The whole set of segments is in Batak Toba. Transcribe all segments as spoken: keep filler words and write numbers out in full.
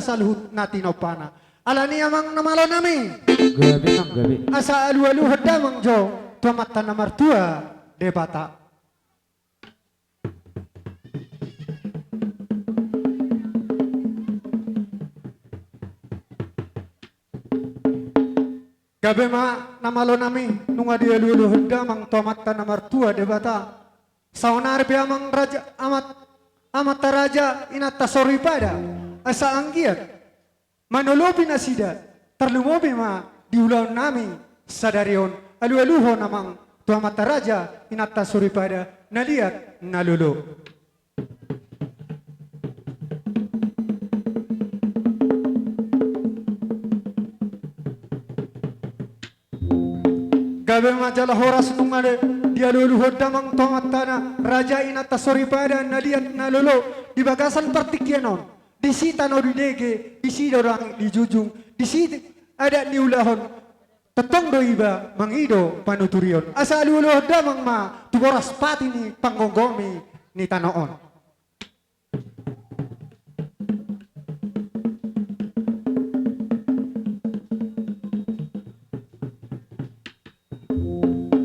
saluhut na tinompana. Alani i amang na malo nami. Gabe nang gabe. Asa alualuhon damang jo tu Amanta na martua Debata. Gabe ma na malo nami, nunga dialualuhon damang tu Amanta na martua Debata. Saonari pe amang raja, amat, amanta raja, inanta soripada, asa anggiat manolopi nasida, tarlumobi ma di ulaon nami sadari on, alualuhon amang tu amanta raja, inanta soripada, na liat na lolo. Gabe ma jala horas nunga dialualuhon damang tu amanta na raja, inanta soripada, na liat na lolo di bagasan partingkian on. Disi tano didege, disi do langit dijunjung, disi adat niulahon. Tongtong do iba mangido panuturion. Asa alualuhon damang ma tu boras pati ni panggomgomi ni tano on.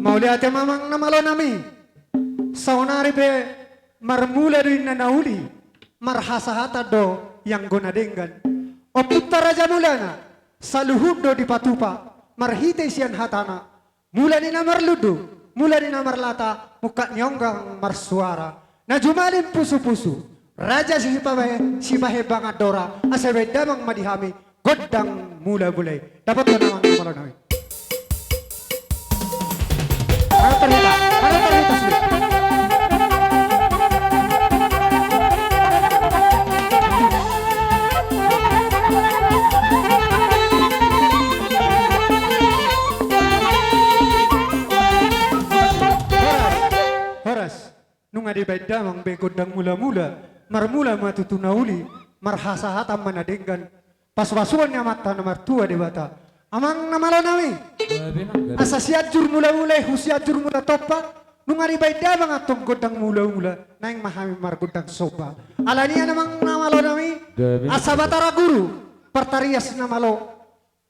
Mauliate ma amang na malo nami. Saonari pe marmula do inna na uli, marhasahatan do ianggo na denggan. Ompunta Raja Mulana, saluhut do dipatupa marhite sian hatana. Mula ni na marlundu, mula ni na marlata, mungkap ni onggang marsuara. Na jumalin pusupusu, raja sipahe-, sipahebangan dora, asa baen damang ma di hami gondang mulamula i. Dapothon amang na malo nami. Mana tarhita, mana tarhita sude. Horas, horas. Nunga dibaen damang be gondang mulamula, marmula ma tutu na uli, marhasahatan ma na denggan, pasupasuon ni Amanta na martua Debata. Amang na malo nami. Gabe nang gabe. Asa Sianjur Mulamula i hu Sianjur Mulatompa, nunga dibaen damang antong gondang mulamula, naeng ma hami margondang somba. Alani i amang na malo nami, gabe nang gabe. Asa Batara Guru, partarias na malo,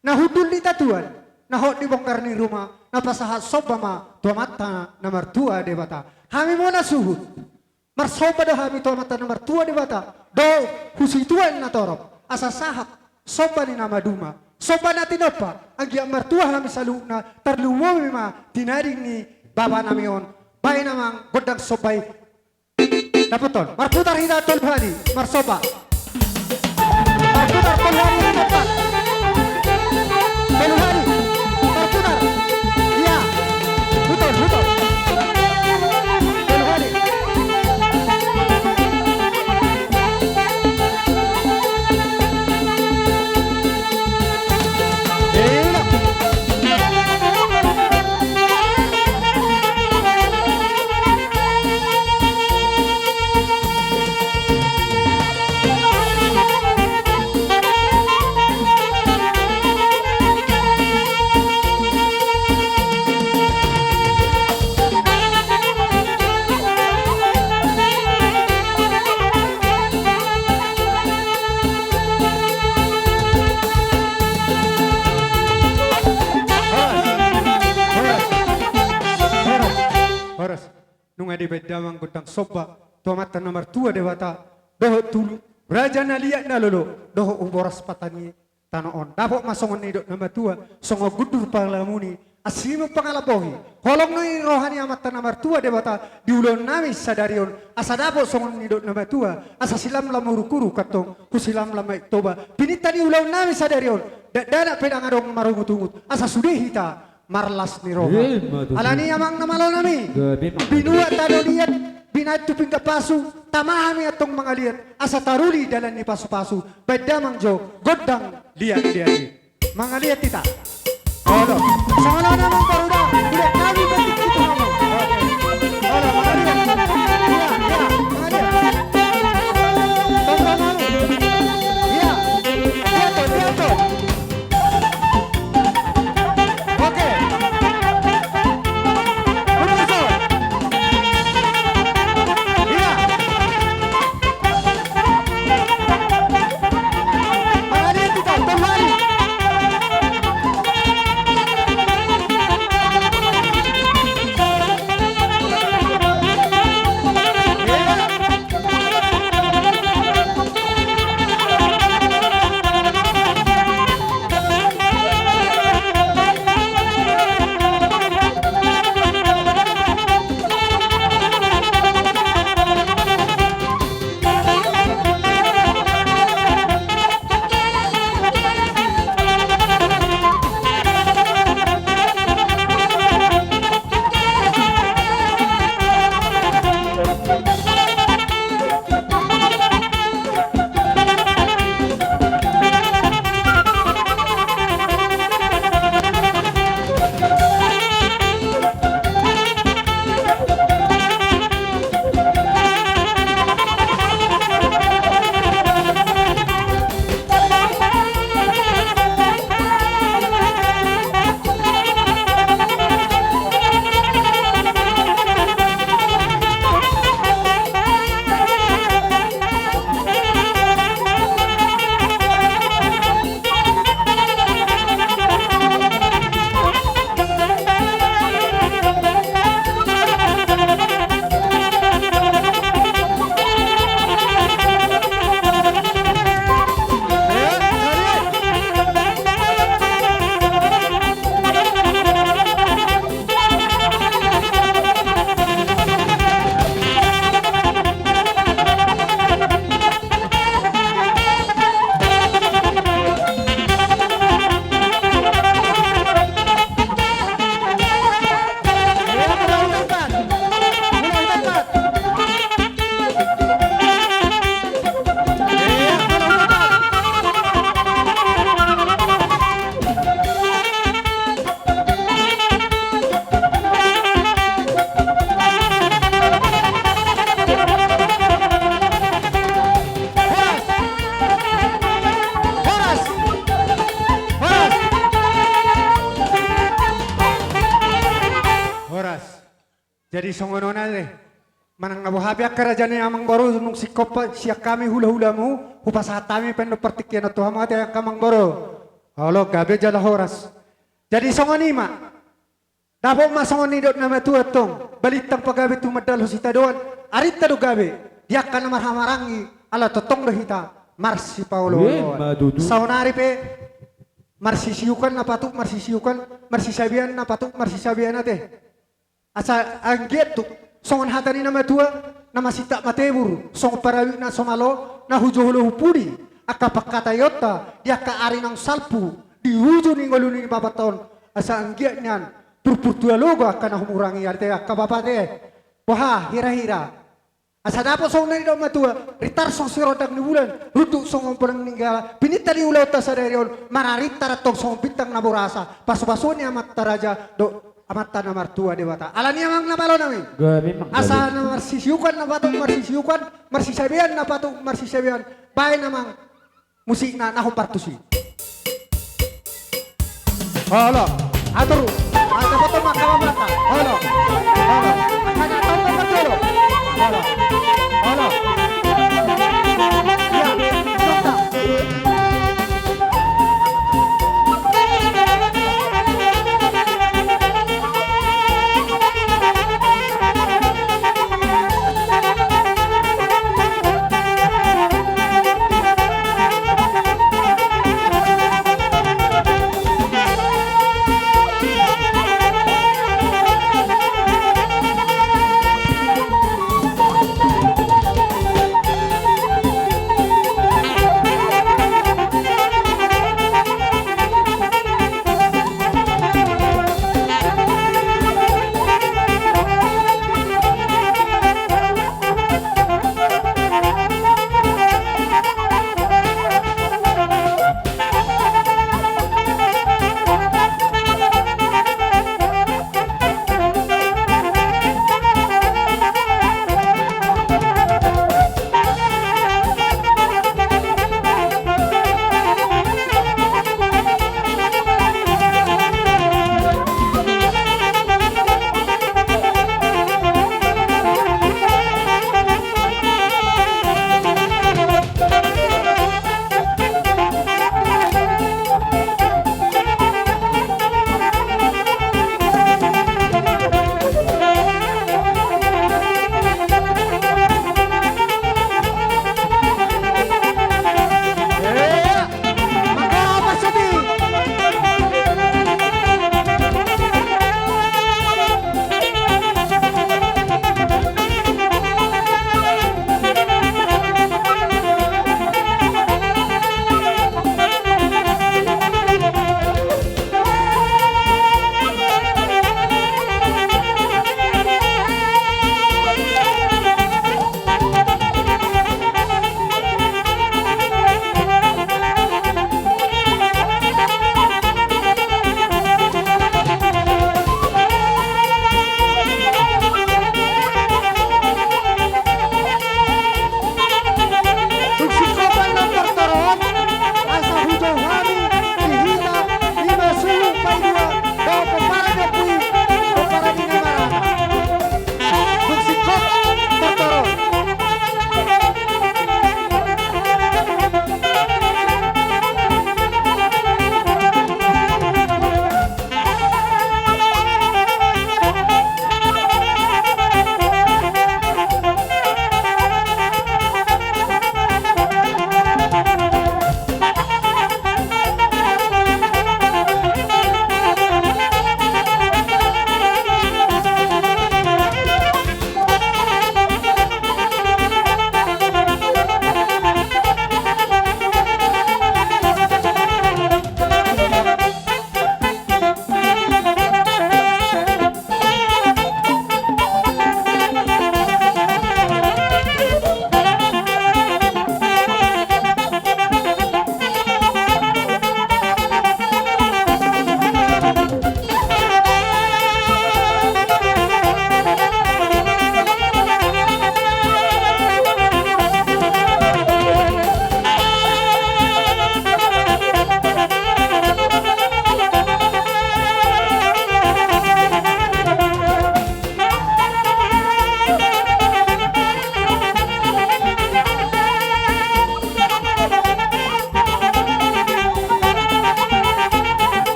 na hundul ni tatuan, na hot di bonggar ni ruma, na pasahat somba ma tu Amanta na martua Debata. Hami ma na suhut, marsomba do hami tu Amanta na martua Debata dohot tu situan na torop, asa sahat somba ni na maduma, somba na tinompa, anggiat martua hami saluhutna, tarlumobi ma di na dingin ni bapa nami on. Baen amang gondang somba i. Dapothon. Marputar hita tolu hali. Marsomba. Marputar tolu hali, marputar. Tolu hali. Marputar. Iya. Putar, putar. Tolu hali. Iya. Horas. Nunga dibaen damang gondang somba tu Amanta na martua Debata, dohot tu raja na liat na lolo, dohot tu boras pata ni tano on. Dapot ma songon nidok na matua, songon gundur pangalamun i, asi ma pangalambohi. Holong ni roha ni Amanta na martua Debata di ulaon nami sadari on, asa dapot songon nidok na matua, asa silamlam uruk-uruk antong, husilamlam Aek Toba. Pininta ni ulaon nami sadari on, dakdanak pe ndang adong marungut-ungut, asa sude hita marlas ni roha. Ima tutu. Alani i amang na malo nami. Gabe ma. Binuat tano liat, binahen tu pinggan pasu, tama hami antong mangaliat, asa taruli dalan ni pasupasu, baen damang jo gondang liat-liat i. Mangaliat hita. Olo. Songon on amang parhuda, liat hami batik tu hamu. Oke. Olo, mangaliat. Iya, iya, mangaliat. Tongtong hamu. Iya. Liat on, liat on. Oke. Iya. Jadi songon on ate. Manang na boha pe angka raja ni amangboru, nunga singkop sian hami hulahulamu, hupasahat hami pe on partingkian on tu hamu ate angka amangboru. Olo, gabe jala horas. Jadi songon i ma. Dapot ma songon nidok na matua tong, balintang pagabe tumandalhon sitadoan, arinta do gabe, di angka na marhahamaranggi, ala tongtong do hita marsipaolooloan. Ima tutu. Saonari pe, marsisiukan na patut, marsisiukan, marsisabean na patut, marsisabean ate. Asa anggiat tu, songon hata ni na matua, na masintak matebur, songon parabitna so malo, na hujolo hu pudi, angka pangkataionta, di angka ari naung salpu, di uju ni ngolu ni bapanta on, asa anggiat nian, purpur tua logo angka na humurangi ate angka bapa ate. Boha, hirahira. Asa dapot songon na nidok matua, ritar songon sirondang ni bulan, runduk songon bonang ni gala, pininta ni ulaonta sadari on, mararinta rantong songon bintang na borasa, pasupasuon ni amanta raja, dohot amanta na martua Debata. Ala ni i amang na malo nami. Gabe, amang, gabe. Asa na marsisiukan na patut marsisiukan, marsisabean na patut marsisabean, baen amang. Musikna na hombar tusi. Olo, atur. Atur, atur, maka mamata. Olo, olo. Angkanya tahu apa dulu? Olo, olo. Ya, mantap.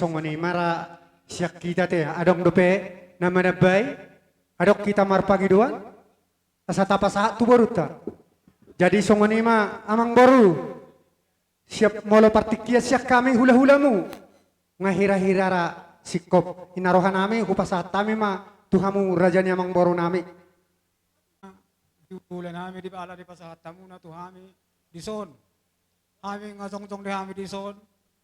Songon i ma ra sian hita te, adong dope na manambai, adong hita marpangidoan, asa tapasahat tu borunta. Jadi songon i ma amangboru, siap molo partingkian sian hami hulahulamu, nga hira-hira ra singkop. I na rohanami hupasahat hami ma tu hamu raja ni amangborunami. Di ulaonami di bala dipasahat hamuna tu hami dison. Hami nga jongjong di hami dison,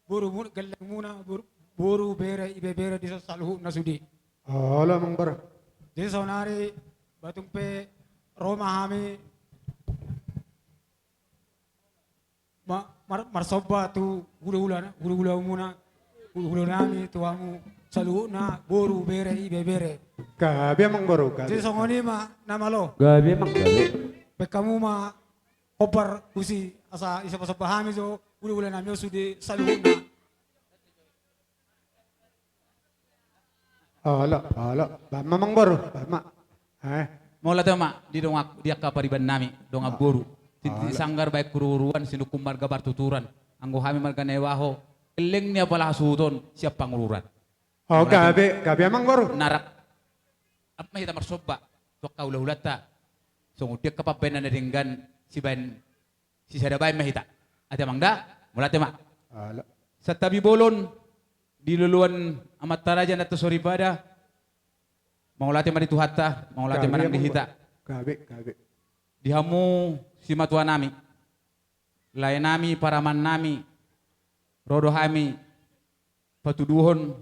boru mu-, gellengmuna, boru, boru, bere, ibebere dison saluhutna sude. Olo, amangboru. Jadi saonari, ba tung pe ro ma hami ma-, mar-, marsomba tu hulahula-, hulahula muna, hulahula nami tu hamu saluhutna, boru, bere, ibebere. Gabe, amangboru, gabe. Jadi songon i ma na malo. Gabe, amang, gabe. Baen hamu ma hombar tusi asa isomba-somba hami jo hulahula nami on sude saluhutna. Olo, olo. Baen ma, amangboru, baen ma. Eh. Mauliate ma di dongan, di angka pariban nami, dongan boru. Tintin sanggar baen huruhuruan, sinungkun marga partuturan. Anggo hami marga Naiwaho, gelleng ni apala hasuhuton sian Pangururan. O, gabe, gabe, amangboru. Na rap, rap ma hita marsomba tu angka hulahulanta. Songon dia angka pambahenan na denggan, sibaen sisada baen ma hita. Ate, amang, da? Mauliate ma. Olo. Santabi bolon di loloan amanta raja nanta soripada. Mauliate ma di Tuhanta, mauliate ma nang di hita. Gabe, gabe. Di hamu simatua nami, lae nami, parumaen nami, ro do hami patuduhon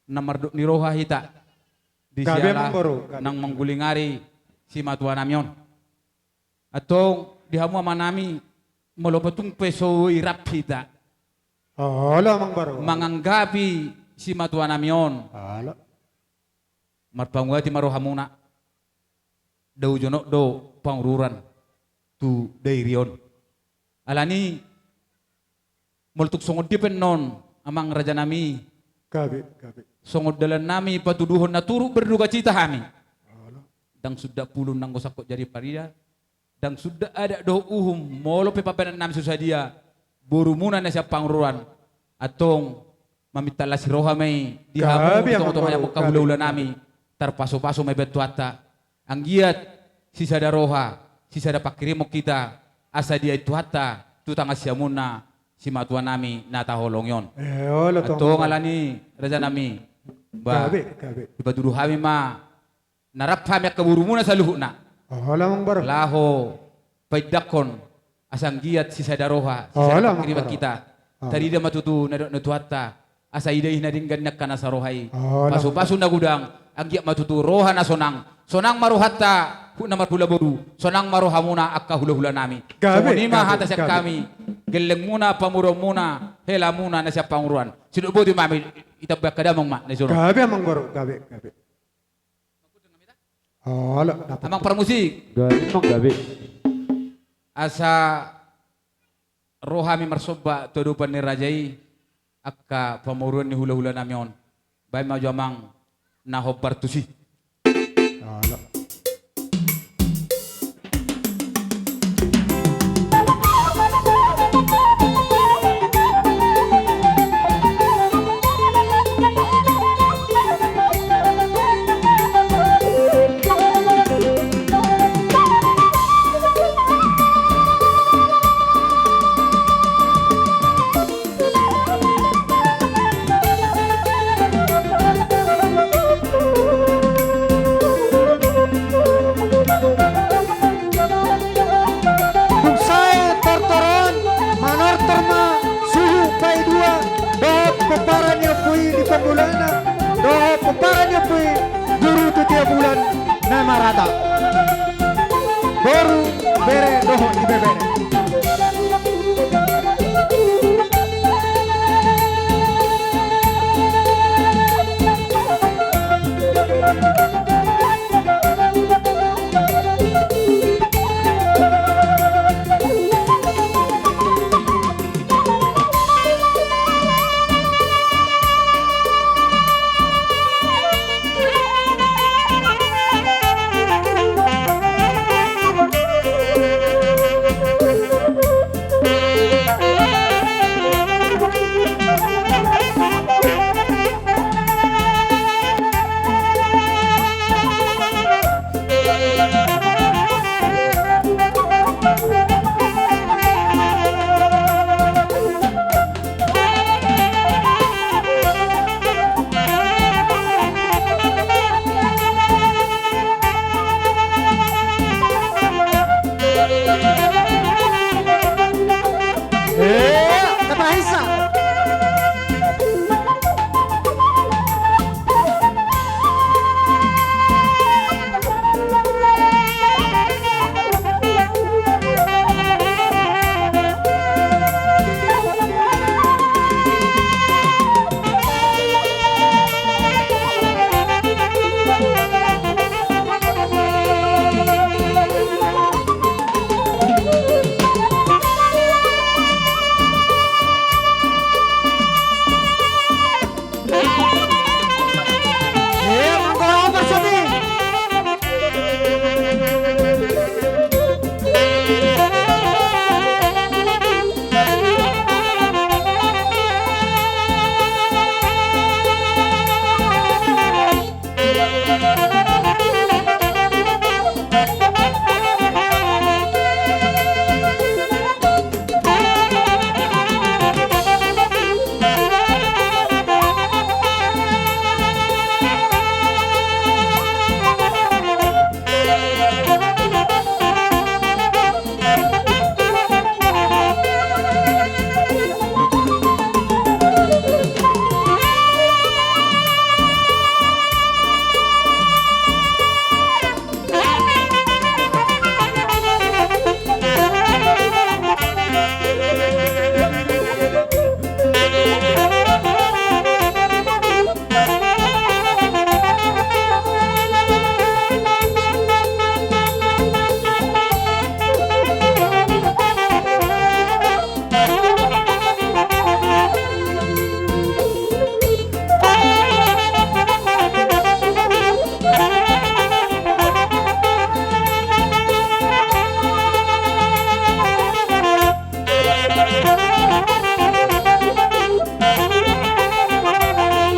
na mardok ni roha hita di siala nang manggulingari simatua nami on. Antong di hamu ama nami, molo pe tung pe so boi rap hita, olo, amangboru, manganggapi simatua nami on, olo, marpanguati ma rohamuna. Dao jonok do Pangururan tu dairi on. Alani, molo tung songon dia pe annon, amang raja nami, gabe, gabe, songon dalan nami patuduhon na turut berdukacita hami. Olo. Ndang suda pulung nanggo sangkot jadi parida, ndang suda adat dohot uhum, molo pe pambahenan nami so sadia, borumuna na sian Pangururan, antong maminta las ni roha ma i di hamu, gabe, di tongatonga ni amangboru, angka, gabe, hulahula nami, tarpasupasu ma i baen Tuhanta. Anggiat sisada roha, sisada panghirimon hita, asa diain Tuhanta tu tangan siamunna simatua nami na taholongi on. Eh, olo, antong, amangboru, alani raja nami, ba, gabe, gabe, dipatudu hami ma na rap hami angka borumuna saluhutna, olo, amangboru, laho paindangkon asa anggiat sisada roha, sisada, olo, panghirimon, amangboru, hita. Olo. Tarida ma tutu na nidok ni Tuhanta, asa idahi na denggan ni angka na saroha i. Olo. Pasupasu na godang, anggiat ma tutu roha na sonang. Sonang ma rohanta, huhut na marhula boru, sonang ma rohamuna angka hulahula nami. Gabe, songon i ma, gabe, hata sian, gabe, hami, gellengmuna, pamoruonmuna, helamuna na sian Pangururan. Sidok boti ma hami, ditambai angka damang ma na i songon. Gabe, amangboru, gabe, gabe. Olo, dapot. Amang parmusik. Gabe, amang, gabe. Asa ro hami marsomba tu adopan ni raja i, angka pamoruon ni hulahula nami on. Baen ma jo, amang, na hombar tusi. Olo. Dung sae tortor on, manortor ma suhut paidua dohot pomparan ni ompu i di pangulana, dohot pomparan ni ompu i guru tu tiap bulan na marata. Boru, bere dohot ibebere.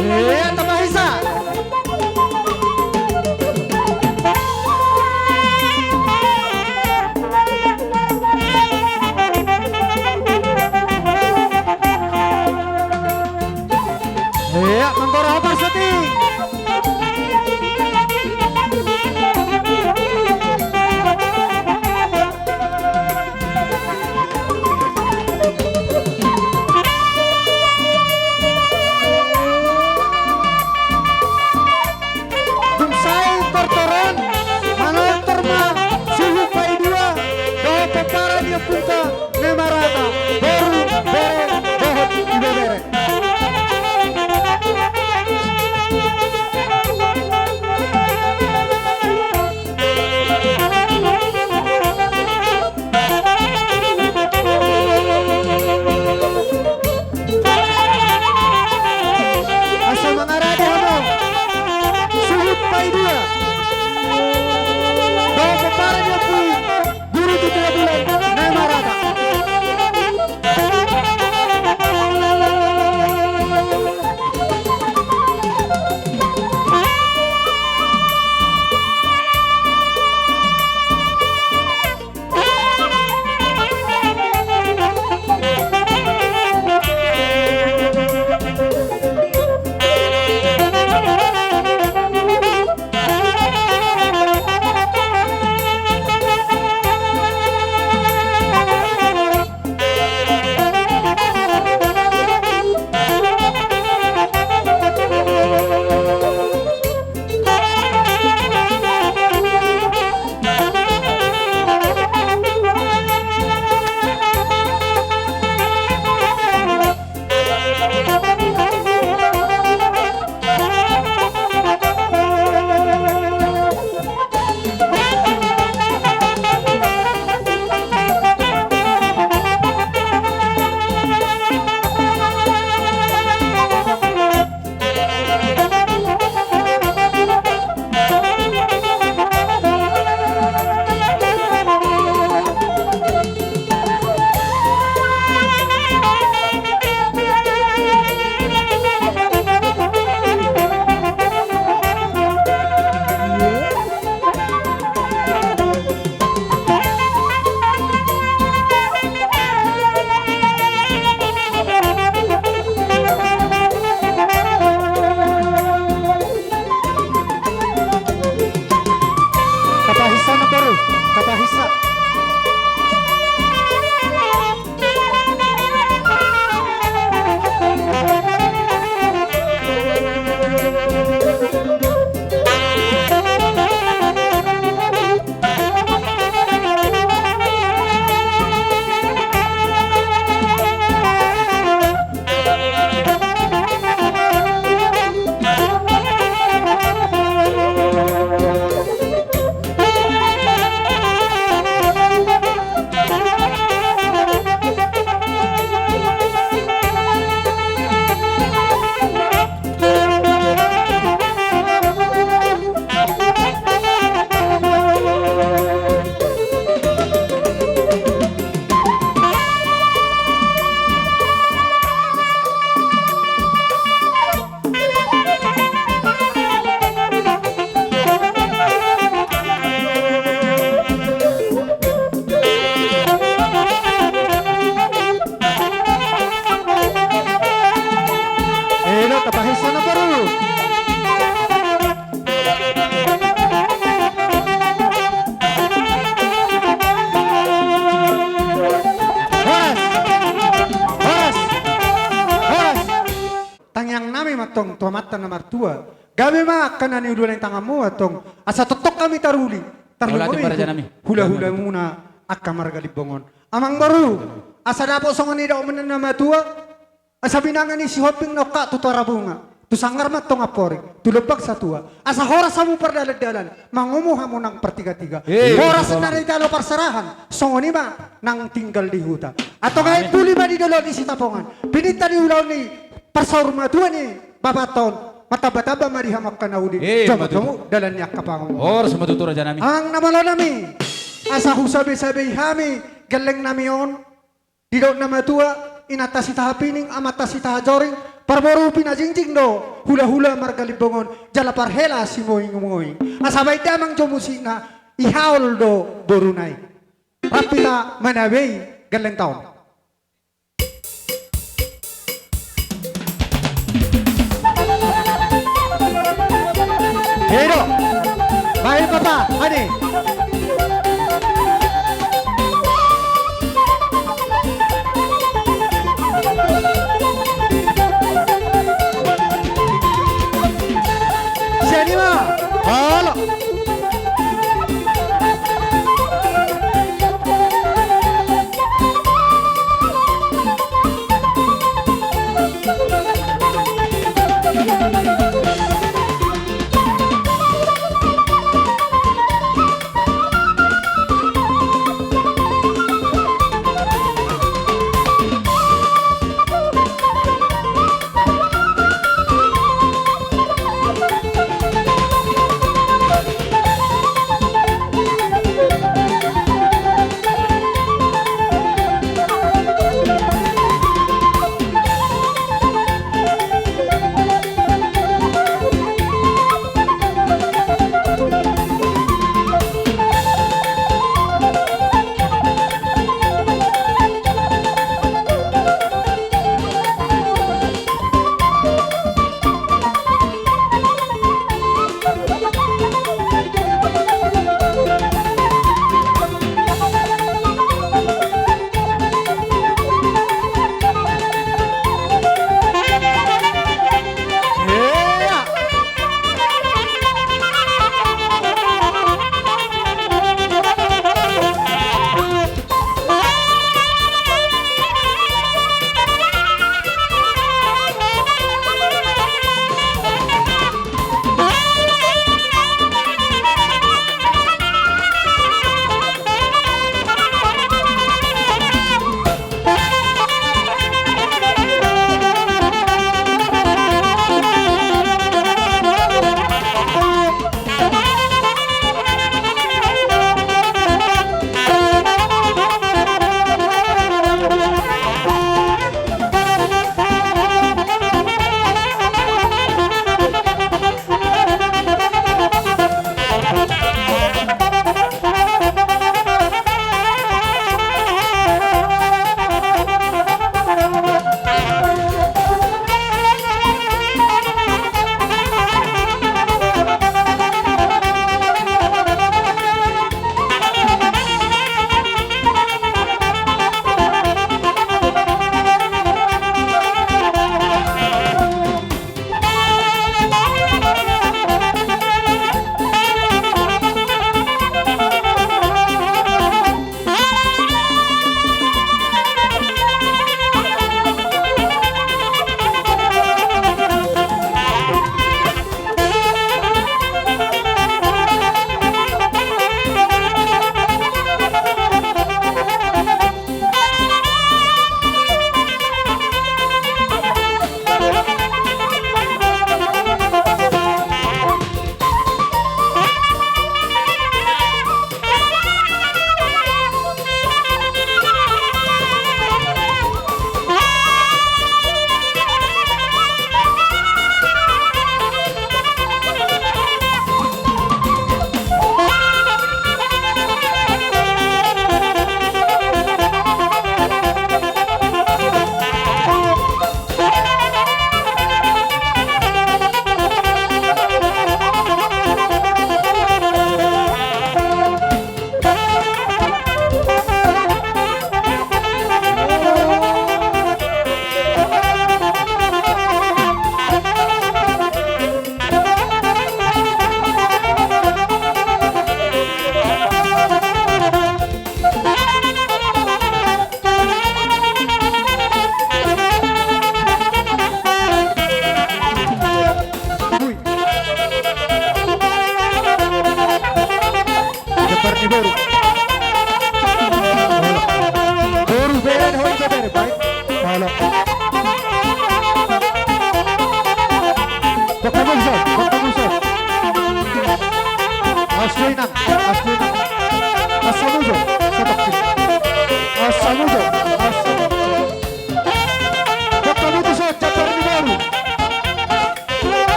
Iya, tambah isa. Iya, manggora hopar soti. Dung sae tortoron, manortor ma suhut paidua, dohot pomparan ni ompungta, na marhata boru, bere, dohot ibebere. Asa mangarade hamu suhut paidua, dohot pomparan ni ompung, guru tu tengah bulan, na marhata. Ima angka na niuluan ni tanganmu antong, asa tongtong hami taruli, tarlumobi hula-hulamuna angka marga Limbong on. Amangboru, asa dapot songon i dok na matua, asa binanga ni Sihombing na ongkak tu Tarabunga, tu sanggar ma antong amporik, tu Lombang Satua. Asa horas hamu pardalan-dalan, mangomo hamu nang partigatiga. Horas na di tano parserahan, songon i ma nang tinggal di huta. Antong ai puli ma di dolok ni Sitapongan, pininta ni ulaon ni parsaur matua ni bapanta on, matamba-tamba ma di hamu angka na uli, jomuk-jomuk dalan ni angka pangomoan. Horas ma tutu rajanami. Amang na malo nami, asa husabe-sabei hami gelleng nami on, didok na matua, inanta Sitahapining, amanta Sitahajoring, parboru pinajingjing do hula-hula marga Limbong on, jala parhela simoing-moing. Asa baen damang jo musikna, ihaol do boruna i. Rap hita manabei gellengta on. Hei do. Bahen papa, ani. Sian i ma. Halo.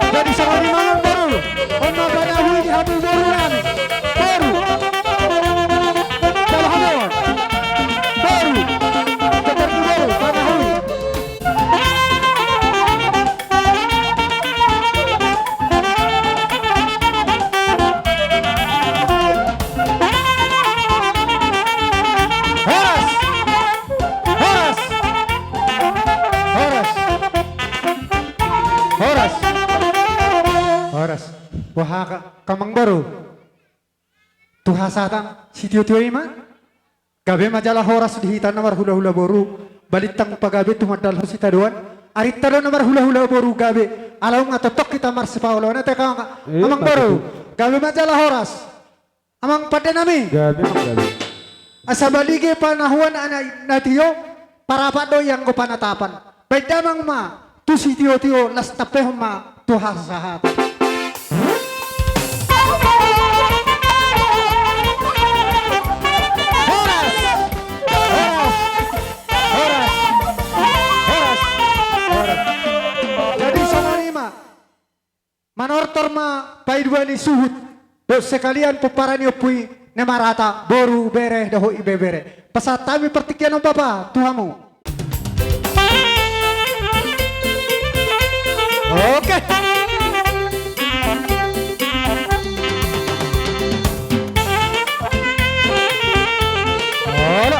Jadi songon i ma amang boru, on ma panahui di hamu boru nami. Boru. Jalo hamu. Boru. Boru, panahui. Horas! Horas! Horas! Horas! Horas! Wah, angka amang boru. Tu hasahatan sitiotio i ma. Gabe ma jala horas di hita na marhulahula boru. Balintang pagabe tumandalhon sitadoan. Arinta do na marhulahula boru gabe. Ala nunga tongtong hita marsipaoloan, ate, angka amang boru. Gabe ma jala horas. Amang pande nami. Gabe, amang, gabe. Asa balige panahuan na tio, parapat do i anggo panatapan. Baen damang ma tu sitiotio, laos tampehon ma tu hasahatan. Horas! Horas! Horas! Horas! Horas! Jadi songon i ma. Manortor ma paidua ni suhut dohot sekalian pomparan ni ompu i na marhata boru, bere dohot ibebere. Pasahat hami partingkian on, Bapa, tu hamu. Oke. Hola.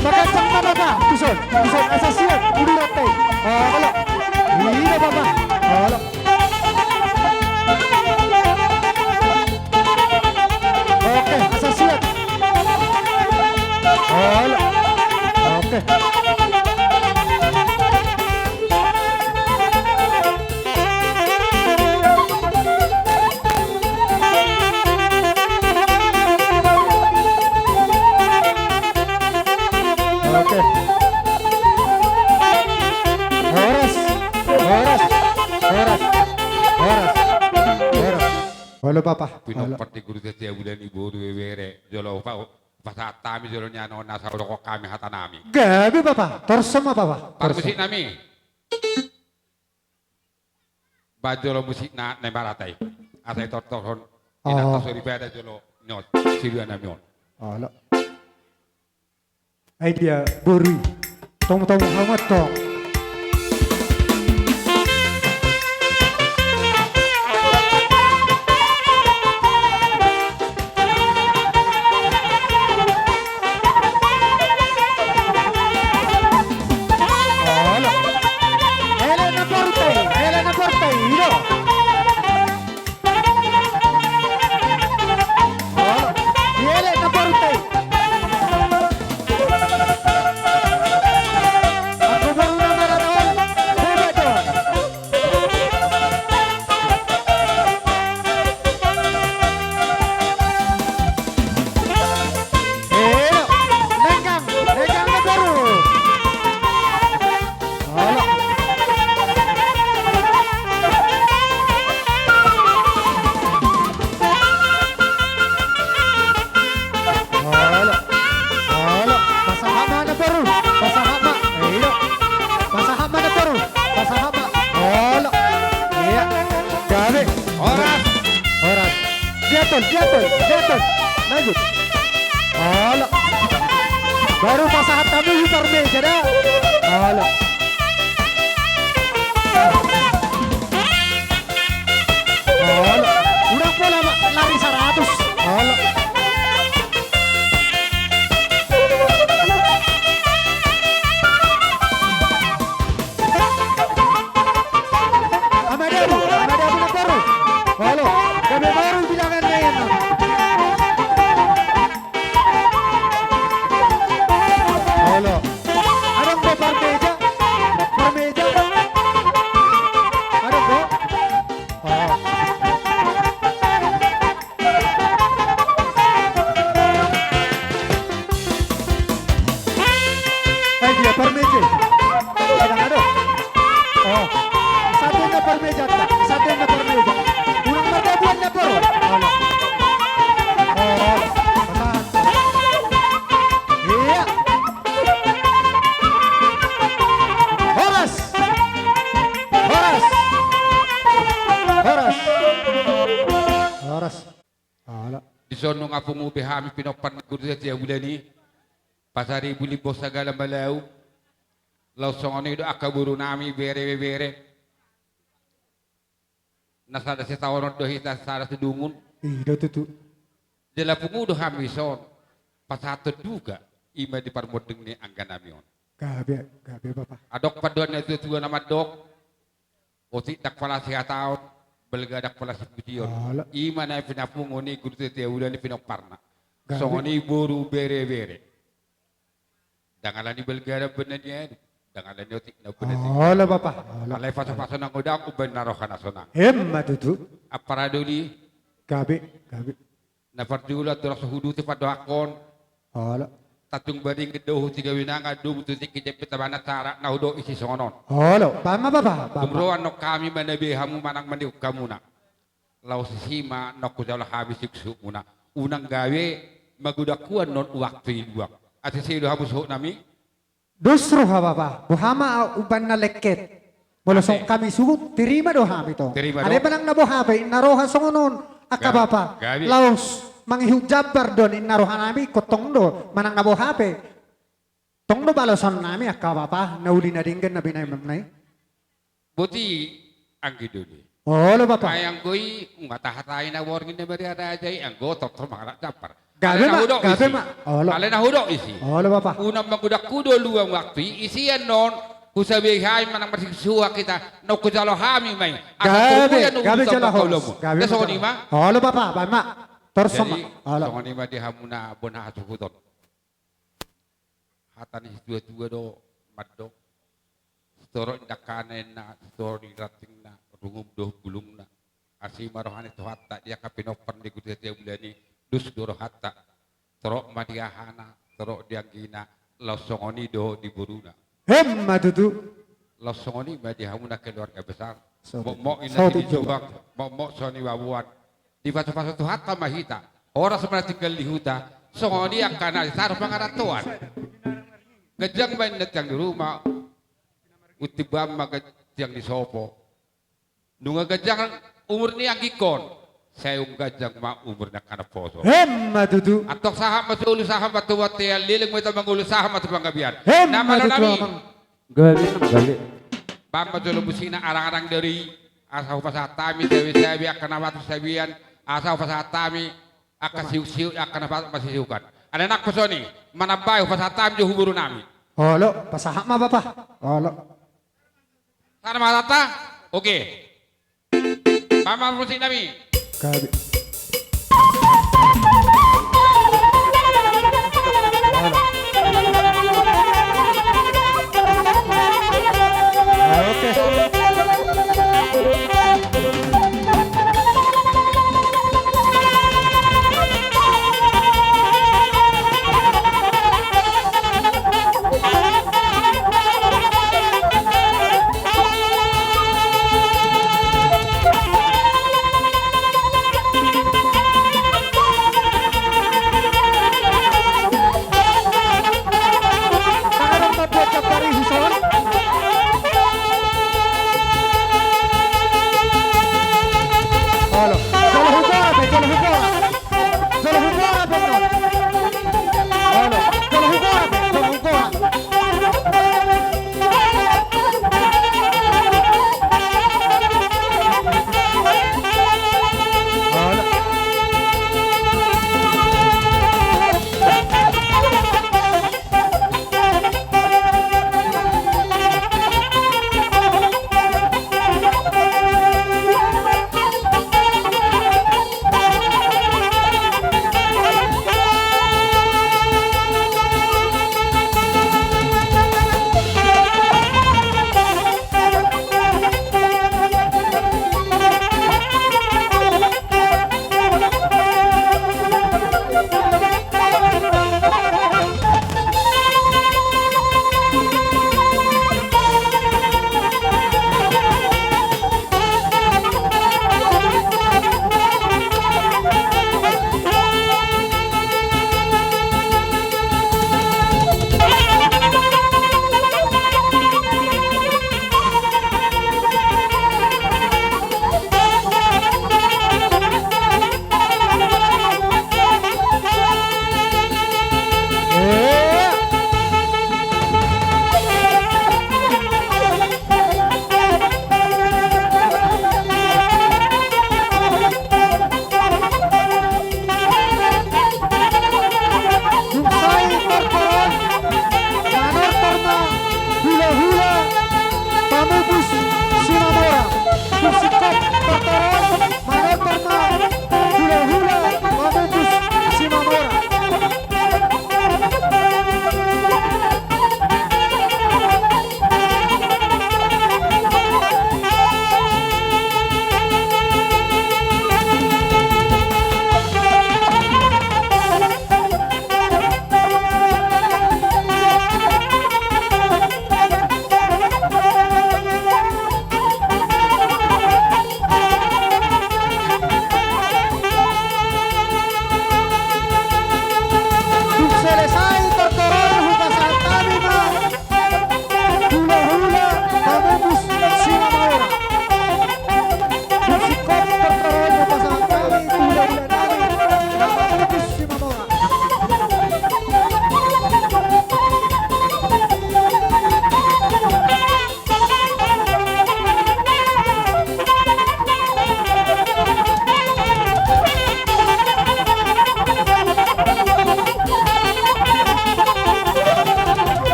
Pagancang ma, Bapa, tuson, tuson, asa siap uduran i. Olo. Iya, Bapa. Olo. Oke, asa siap. Olo. Oke. Oke. Horas, horas, horas, horas, horas. Olo, Bapa. Olo. Pinompar ni guru, satia bulan, ibu, dua bere. Jolo, Bapa. Pasahat hami jolo nian on, asa hudok hami hata nami. Gabe, Bapa. Torus ma, Bapa. Torus. Parmusik nami. Ba jolo musik na, na marhata i. Asa itortorhon. Oh. Inanta soripada jolo nion. Sidua nami on. Olo. Ai dia boru i. Tomu-tomu hamu antong. Olo. Elek na porta i, elek na porta i, ido. Olo. Elek na porta i. Anggo boru na Olo. Baru pasahat hamu di parmeja da. Olo. Olo. Unang pola ma lari saratus. Olo. Ama Dabu, Ama Dabu na boru. Olo, gabe boru bilangan na ia. Olo. Adong do parmeja? Parmeja? Adong do? Oh. Eh, dia parmeja. Kadang ada. Oh. Satu na parmeja, tak? Satu na parmeja. Unang mardabuan na boru. Olo. Oh, oh. Iya. Horas. Horas. Horas. Horas. Ala. Dison nunga pungu be hami pinompar ni Guru Setia Bulan i. Pasaribu limbong sagala malau. Laos songon i do angka boru nami, bere, bebere. Na sada sitaonon do hita, sada sidungun. I do tutu. Jala pungu do hami dison. Pasahathon juga i ma di parmonding ni angga nami on. Gabe, gabe, Bapa. Adong pandohan ni natuatua na mandok. Otik ndang pola sihataon, balga ndang pola sipujion. Ala. I ma na pinapungu ni Guru Setia Bulan i pinomparna. Gabe. Songon i boru, bere, bere. Ndang ala ni balga ndang pola niadong, ndang ala ni otik ndang pola sipujion. Olo, Bapa. Olo. Alai pasupasu na godang umbahen na roha na sonang. Emma tutu. Ampara doli. Gabe, gabe. Na parjolo andorang so huuduti pandohanhon. Olo. Tanjung Baringin do huti gabe nangan, domu tu tingki jambi tabanan, sarat na hudok i songon on. Olo, bahen ma, Bapa, bahen ma. Tung ro annon hami manabe hamu manang manihut hamuna. Laos disi ma naung hujalo hami suhutsuhutmuna. Unang gabe magodang ho annon waktu i luang. Asa ise do hamu suhut nami? Dos roha, Bapa, boha ma umbahen na lengket. Molo songon hami suhut, terima do hami tong. Terima do. Alai manang na boha pe, inna roha songon on, angka Bapa. Gabe. Laos mangihut jambar do ninna roha nami, ingkon tong do, manang na boha pe. Tong do balosan nami, angka Bapa, na uli na denggan na binahenmuna i. Boti anggi doli. Olo, Bapa. Ai anggo i, nunga tahatai na borngin na mariraja i, anggo tortor mangalap jambar. Gabe ma, gabe ma. Olo. Alai na hudok disi. Olo, Bapa. Unang magodang ho do luang waktu i, isi annon, husabe hami manang marsihusuhon hita, naung hujalo hami ma i. Gabe, gabe jala horas. Gabe ma jala horas. Olo, Bapa, bahen ma. Torus ma. Jadi, olo. Songon i ma di hamuna bona hasuhuton. Hata ni situatua do mandok, sitorop ni dangkana inna, sitorop ni rantingna, rungum dohot bulungna. Asi ma rohana tu hata di angka pinompar ni Guru Setia Bulan i, dos do rohanta. Torop ma di ahana, torop di anggina, laos songon i do di boruna. Emma tutu. Laos songon i ma di hamuna keluarga besar. Mokmok inna sini jobak, mokmok soni baboan. Dipasupasu Tuhanta ma hita. Horas ma na tinggal di huta. Songon i angka na di sar pangarantoan. Ganjang ma inna tiang di ruma. Untimbahan ma ganjang di sopo. Nunga ganjang umur ni anggingkon, sai umganjang ma umur ni angka na poso. Emma tutu. Antong sahat ma tu ulu, sahat ma tu bontean, leleng ma hita mangolu, sahat ma tu panggabean. Emma tutu, Amang. Gabe, gabe. Bahen ma jolo musik na arang-arang dari, asa hupasahat hami sabe-sabe angka na patut sabean, asa hupasahat hami angka siuk-siuk angka na patut masisiukan. Alai nang songon i, manambai hupasahat hami jo tu boru nami. Olo, pasahat ma, Bapa. Olo. Sahat ma hata? Oke. Bahen ma musik nami. Gabe. Oke.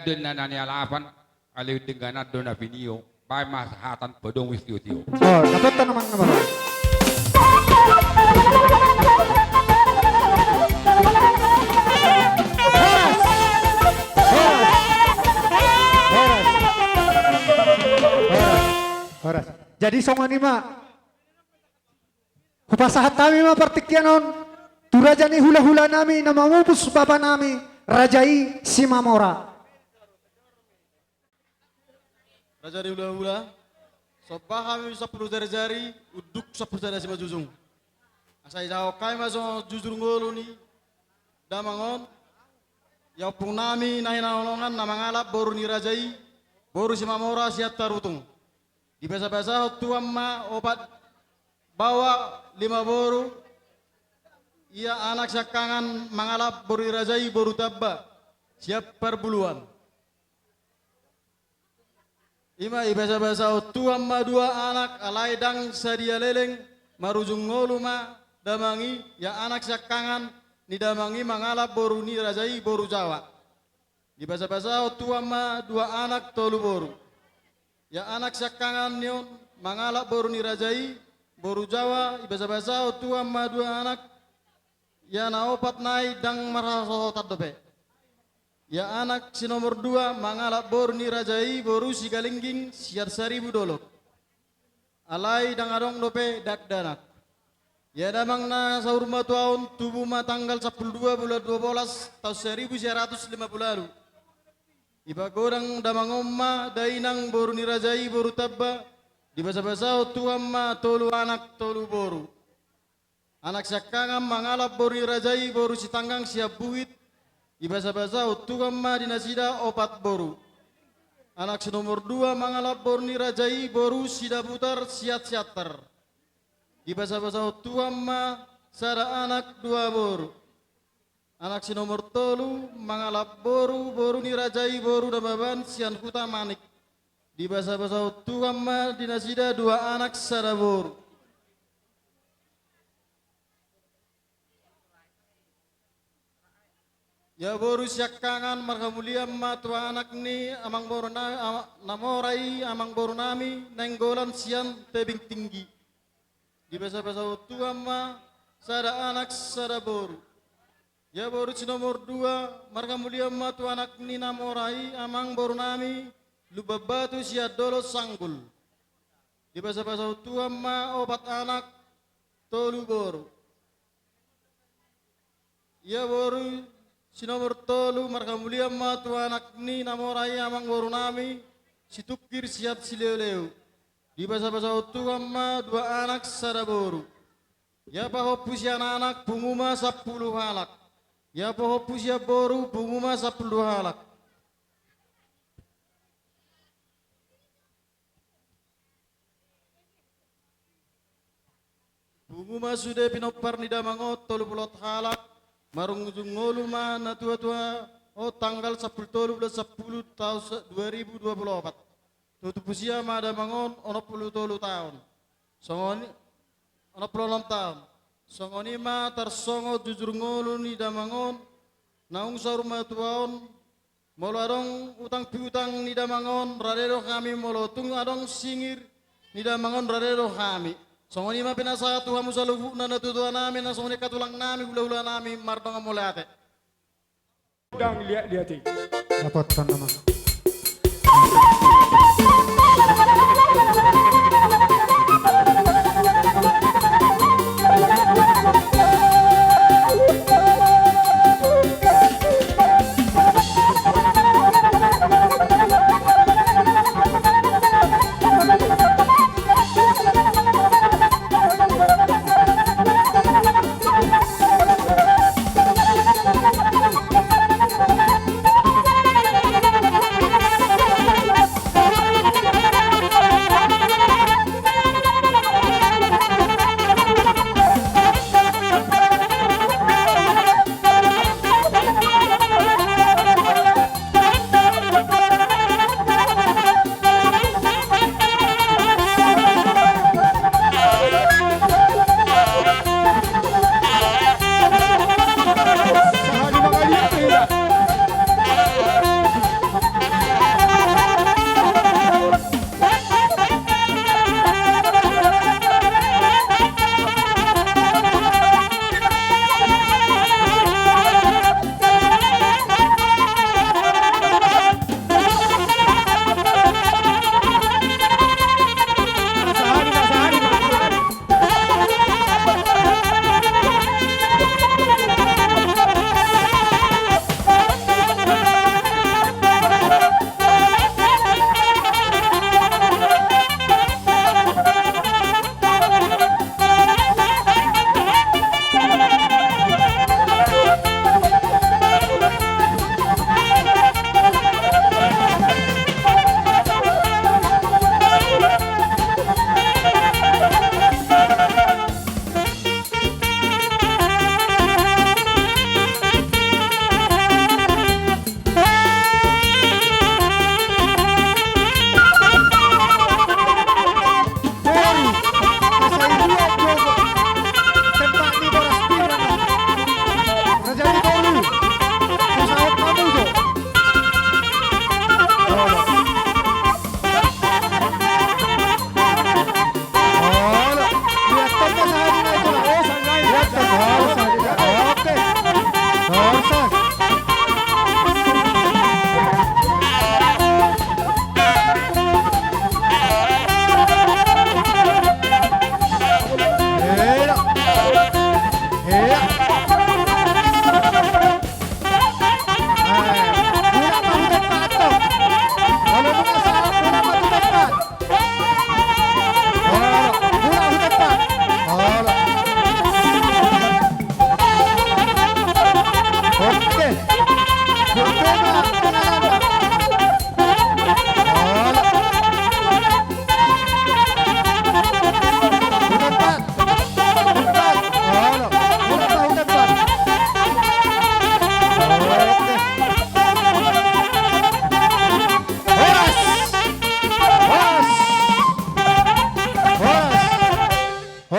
Dengganan ni alapan, alai dengganan do na pinio, baen ma sahatan padomu sitio-tio. Oh, dapotan amang nama. Horas. Horas. Horas. Horas. Jadi songon i ma. Hupasahat hami ma partingkian on tu raja ni hula-hula nami na mamupus bapa nami, raja i Simamora. Raja ni hula-hula, somba hami sampulu jari-jari, unduk sampulu sada simanjujung. Asa ijaha hami ma songon jujur ngolu ni damang on, ia ompung nami na hinaholongan na mangalap boru ni raja i, boru Simamora sian Tarutung. Dibasa-basahon Tuhan ma opat baoa lima boru, ia anak siangkangan mangalap boru ni raja i boru Tamba, sian Parbuluan. I ma dibasa-basahon Tuhan ma dua anak, alai ndang sadia leleng, marujung ngolu ma damang i, ia anak siangkangan ni damang i mangalap boru ni raja i boru Jawa. Dibasa-basahon Tuhan ma dua anak tolu boru. Ia anak siangkangan ni on mangalap boru ni raja i boru Jawa, dibasa-basahon Tuhan ma dua anak, ia na opat nai ndang marhasohotan dope. Ia anak si nomor dua mangalap boru ni raja i boru Sigalingging sian Saribu Dolok. Alai ndang adong dope dakdanak. Ia damang na saur matua on tubu ma tanggal sampulu dua bulan dua bolas taon saribu sia ratus lima pulu ualu. Dipagodang damang on ma dainang boru ni raja i boru Tamba, dibasa-basahon Tuhan ma tolu anak tolu boru. Anak siangkangan mangalap boru ni raja i boru Sitanggang sian Buhit, dibasa-basahon Tuhan ma di nasida opat boru. Anak si nomor dua mangalap boru ni raja i boru Sidabutar sian Siantar, dibasa-basahon Tuhan ma sada anak dua boru. Anak si nomor tolu mangalap boru, boru ni raja i boru Nababan sian Hutamanik, dibasa-basahon Tuhan ma di nasida dua anak sada boru. Ia boru siangkangan marhamulian ma tu anak ni amangboru na, ama-, na mora i amangboru nami Nainggolan sian Tebing Tinggi, dibasa-basahon Tuhan ma sada anak sada boru. Ia boru si nomor dua marhamulian ma tu anak ni na mora i amangboru nami Lumban Batu sian Dolok Sanggul, dibasa-basahon Tuhan ma opat anak tolu boru. Ia boru si nomor tolu marhamulian ma tu anak ni na mora i amangboru nami Situngkir sian Sileu-leu, dibasa-basahon Tuhan ma dua anak sada boru. Ia pahompu sian anak pungu ma sampulu halak. Ia pahompu sian boru pungu ma sampulu dua halak. Pungu ma sude pinompar ni damang on tolu pulu opat halak, marujung ngolu ma na tua-tua on tanggal sampulu tolu bulan sampulu taon sa-, dua ribu dua pulu opat. Tutup usia ma damang on onom pulu tolu taon. Songon i, onom pulu onom taon. Songon i ma tarsongon jujur ngolu ni damang on, naung saur matua on, molo adong utang piutang ni damang on, rade do hami, molo tung adong singir ni damang on, rade do hami. Songon i ma pinasahat tu hamu saluhutna natuatua nami, na songon i angka tulang nami, hulahula nami, mardongan mauliate. Ndang liatliat i. Dapotan nama.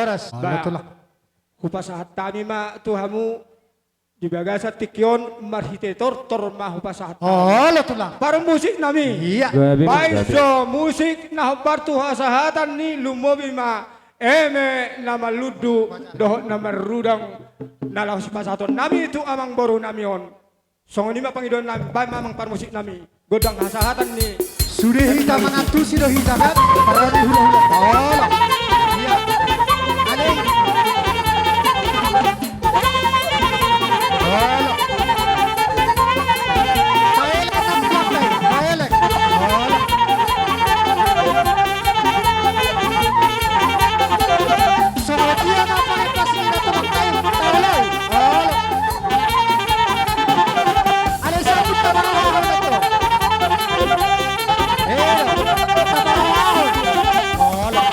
Bah, hupasahat hami ma tu hamu di bagasan tingki on marhite tortor ma hupasahat hami. Olo tulang. Parmusik nami. Iya. Baen jo musik na hombar tu hasahatan ni, lumobi ma eme na marlundu dohot na marudang na laho sipasahaton nami tu amangboru nami on. Songon i ma pangidoan nami, baen ma amang parmusik nami gondang hasahatan ni. Sude hita mangantusi do hita kan? Parodi hula-hula. Olo. Iya. Ale. Olo. Paelek nang pakai, paelek. Olo. Songon dia ma pakai pas ni na tukang kayu. Olo. Olo. Ale, sambut tabarohahon do. Eh, tabarohahon. Olo.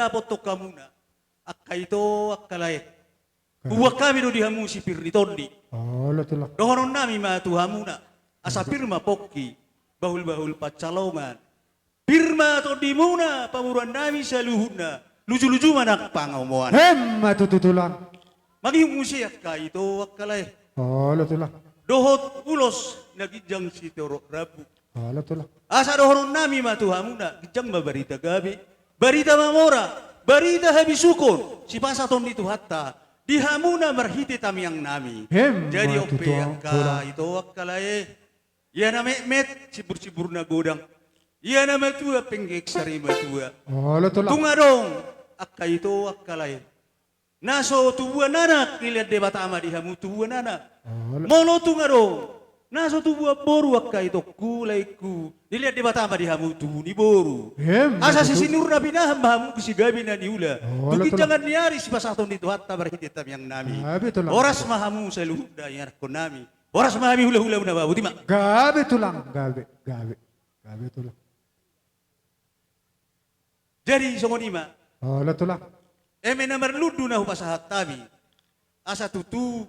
Apontong hamuna, angka ito, angka lae. Hubuan hami do di hamu sipir ni tondi. Olo, Tulang. Dohonon nami ma tu hamuna, asa pir ma pongki, bahul-bahul pansalongan. Pir ma tondimuna, pamoruon nami saluhutna, luju-luju ma nang pangomoan. Emma tutu, Tulang. Mangihut muse angka ito, angka lae. Olo, Tulang. Dohot ulos na ginjang sitorop rambu. Olo, Tulang. Asa dohonon nami ma tu hamuna, ginjang ma barita gabe, barita mamora, barita habisuhon, sipasahaton ni Tuhanta di hamuna marhite tangiang nami. Emma tutu, Tulang. Jadi on pe angka ito, angka lae, ia na metmet simbur-simbur na godang, ia na matua penggeng sari matua. Olo, Tulang. Tung adong angka ito, angka lae, na so tubuan anak, dilehon Debata ma di hamu tubuan anak. Olo. Molo tung adong na so tubuan boru, angka itongku, laengku, dilehon Debata ma di hamu tubu ni boru. Emma tutu. Asa sisinur na pinahan ma hamu sigabe na niula. Olo, Tulang. Tu ginjangan ni ari sipasahaton ni Tuhanta marhite tangiang nami. Gabe, Tulang. Horas ma hamu saluhutna ianakhon nami. Horas ma hami hula-hula muna, ba boti ma. Gabe, Tulang, gabe, gabe. Gabe, Tulang. Jadi songon i ma. Olo, Tulang. Eme na marlundu na hupasahat hami, asa tutu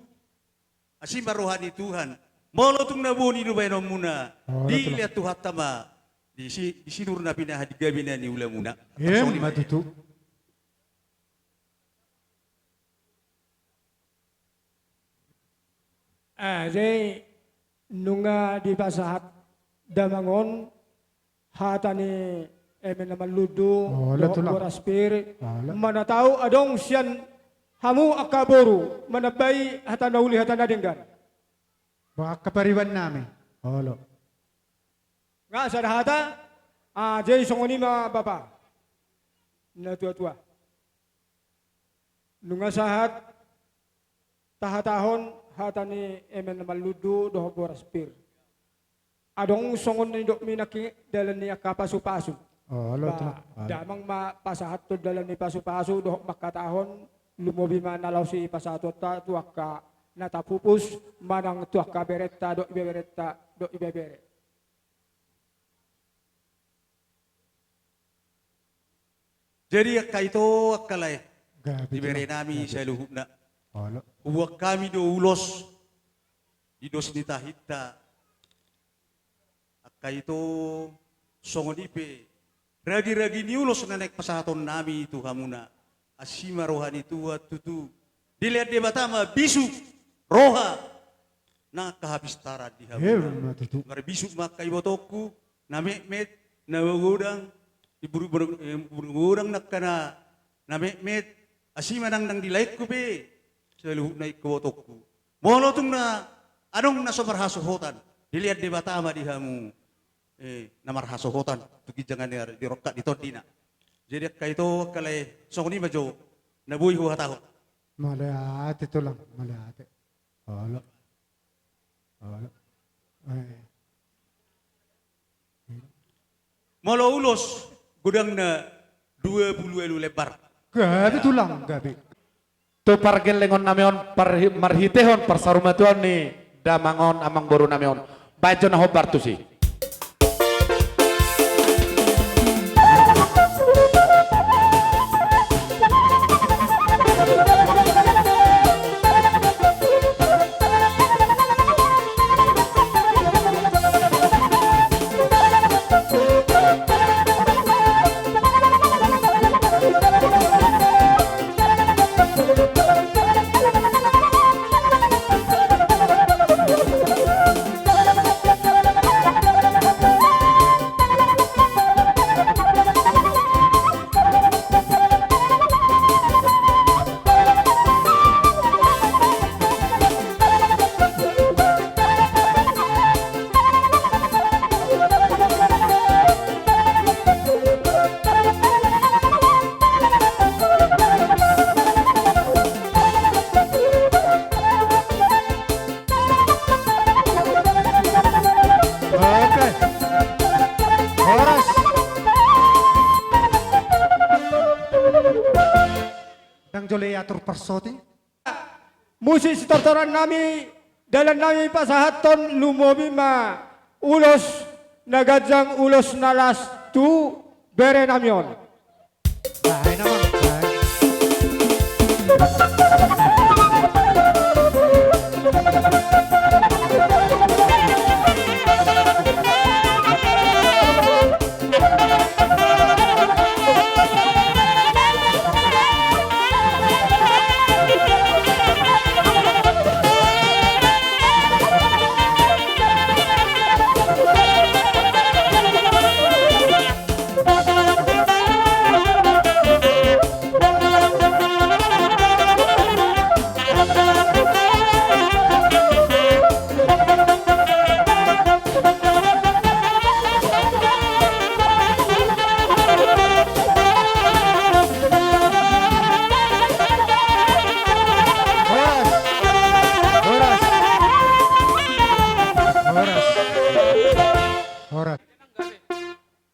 asi ma roha ni Tuhan. Molo tung na boni do baenonmuna, olo, Tulang, dilehon Tuhanta ma di si, di sinur na pinahan di gabe na niulamuna. Emma tutu. Ah, jadi nunga dipasahat damang on hata ni eme na marlundu, olo, dohot Tulang, boras pir. Olo. Mana tau adong sian hamu angka boru manambai hata na uli, hata na denggan. Ba angka pariban nami. Olo. Nga sada hata, ah, jadi songon i ma bapa na tua-tua. Nunga sahat tahatahon hata ni eme na marlundu dohot boras pir. Adong songon na nidokmi nangkin dalan ni angka pasu-pasu. Olo, ba, Tulang. Olo. Damang ma pasahathon dalan ni pasu-pasu dohot mangkatahon, lumobi ma na laos i pasahathonta tu angka na tapupus manang tu angka berenta dohot ibeberenta dohot ibebere. Jadi angka ito, angka lae, gabe, Tulang, ibebere nami, gabe, saluhutna. Olo. Hubuan hami do ulos di dos ni tahinta. Angka ito, songon i pe ragi-ragi ni ulos na naeng pasahaton nami tu hamuna. Asi ma roha ni Tuhan tutu. Dilehon Debata ma bisuk roha nang angka hapistaran di hamuna. Emma tutu. Marbisuk ma angka ibotongku, na metmet, na magodang, di buru-, buru-, eh, buru-, godang nangkin na, na metmet, asi ma nang, nang di laengku pe, saluhutna ibotongku. Molo tung na adong na so marhasohotan, dilehon Debata ma di hamu, eh, na marhasohotan tu ginjang ni ari, di rongkap ni tondina. Jadi angka ito, angka lae, songon i ma jo na boi huhatahon. Mauliate, Tulang, mauliate. Olo. Olo. Eh. Molo ulos godangna dua pulu ualu lembar. Gabe, Tulang, gabe. Tu pargellengon nami on, parhi-, marhitehon parsarumatuaon ni damang on, amangboru nami on. Baen jo na hombar tusi. Oke. Horas. Ndang jolo i atur parsoting. Musik sitortoran nami, dalan nami pasahathon, lumobi ma ulos na ganjang, ulos na las tu bere nami on. Bahen, Amang.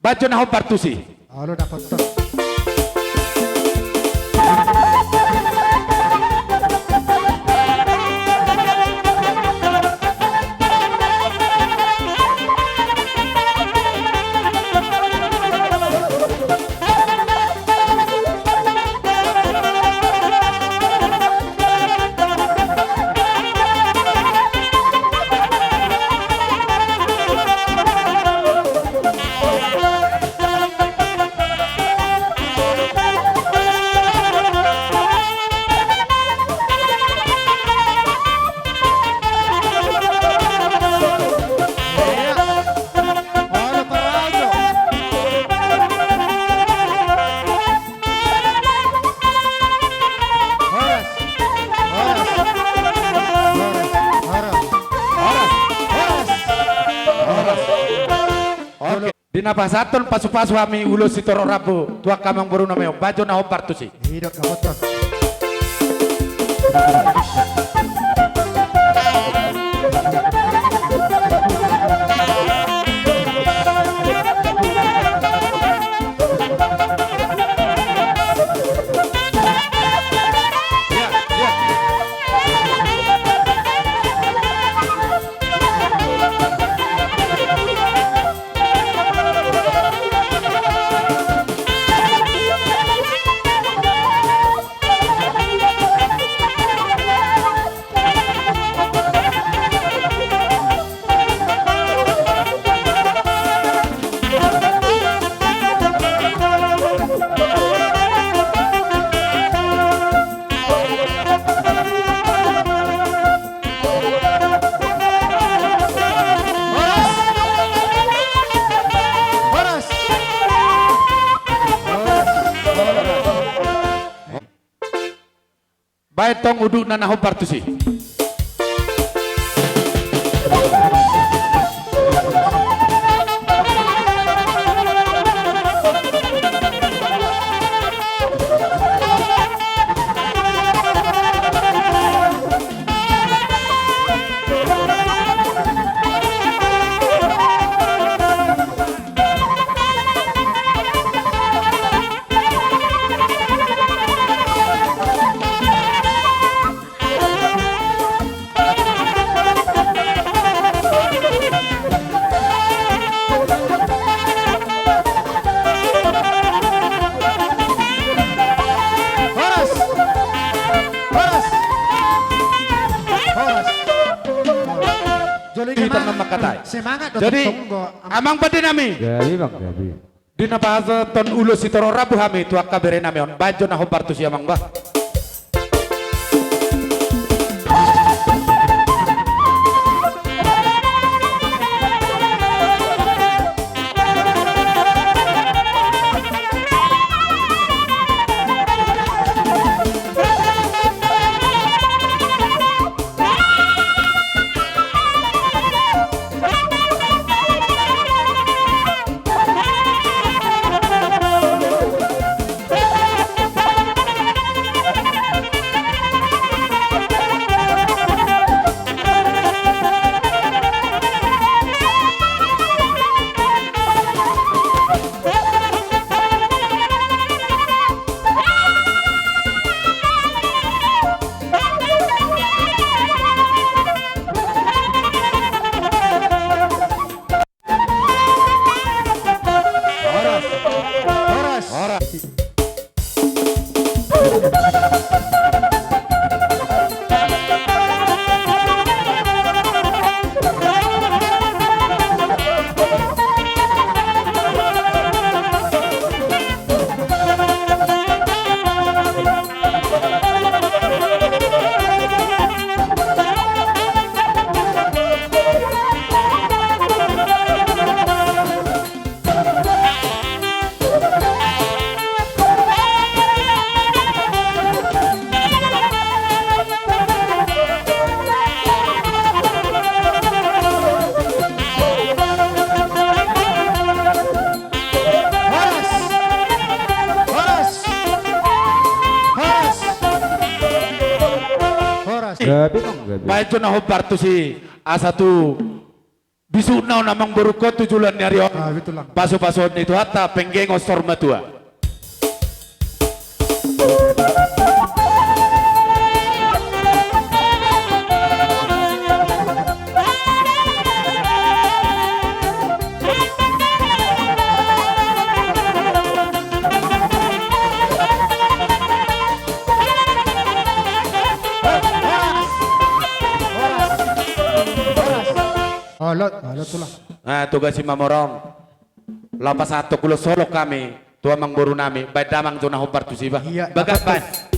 Bajo na hombar tusi. Olo, dapothon. Horas. Horas. Horas. Horas. Horas. Horas. Oke. Di na pasahathon pasupasu hami ulos sitorop rambu tu angka amangboru nami on, bajo na hombar tusi. Didok dapothon. Baen tong udutna na hombar tusi. Horas. Horas. Horas. Jolo i, amang. Semangat do. Jadi, tonggo, amang. Amang pande nami. Gabe, Bang, gabe. Di na pasahathon ulos sitorop rambu hami tu angka bere nami on, bajo na hombar tusi, amang, bah. Horas. Horas. Horas. Horas! Horas! Horas! Horas! Gabe, Bang, gabe. Baen jo na hombar tusi, asa tu Bisukna on amang borungkon tu joloan ni ari on. Ah, betul, Lang. Pasupasuon ni Tuhanta, penggengon saur matua. Olo, olo, Tulang. Ah, tugas i ma murong. Laho pasahathon ulos holong hami tu amang boru nami, baen damang jo na hombar tusi ba. Iya, bagas, baen.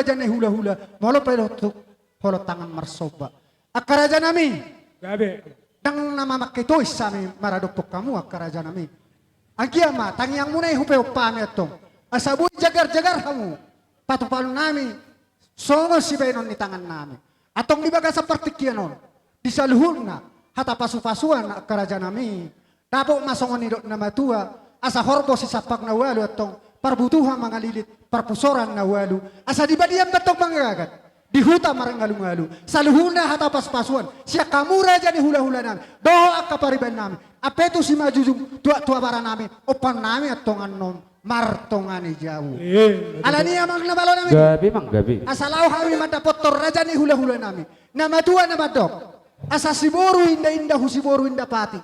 raja ni hulahula, molo pe dohot tu holong tangan marsomba. Angka rajanami. Gabe. Ndang na mamangke tois hami maradophon hamu angka rajanami. Anggiat ma tangiangmuna i hupeop hami antong. Asa boi jagar-jagar hamu. Patupaonnami songon sibahenon ni tangannami. Antong di bagasan partingkian on, di saluhutna hata pasu-pasuan angka rajanami. Dapot ma songon nidok na matua, asa horbo sisampak na ualu antong, parbutuhan mangalilit, parpusoran na ualu, asa di balian ma antong manggagat, di huta marngalu-ngalu, saluhutna hata pasu-pasuan, sian hamu raja ni hula-hulanami, dohot angka paribanami, ampe tu simanjujung, tua-tua baranami, ompannami antong annon, martonga ni jabu. Eh, alani i amang na malo nami. Gabe, Mang, gabe. Asa laho hami mandapothon raja ni hula-hulanami. Na matua na mandok. Asa siboru inda-inda hu siboru inda pati.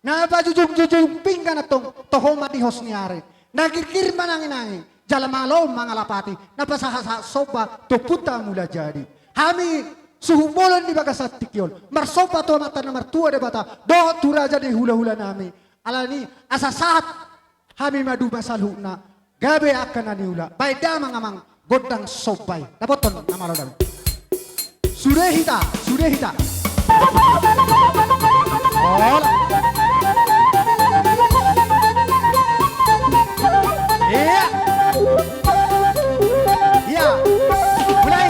Na pajujung-jujung pinggan antong toho ma di hos ni ari. Na girgir manangi-nangi. Jala malo mangalapati. Na pasahat-sahat somba tu Ompunta Mula Jadi. Hami suhut bolon di bagasan tingki on. Marsomba tu Amanta na martua Debata. Dohot tu raja ni hula-hulanami. Alani asa sahat hami maduma saluhutna, gabe angka na niula. Baen damang amang gondang somba i. Dapothon na malo damang. Sude hita, sude hita. Ol. Iya. Iya. Mulai.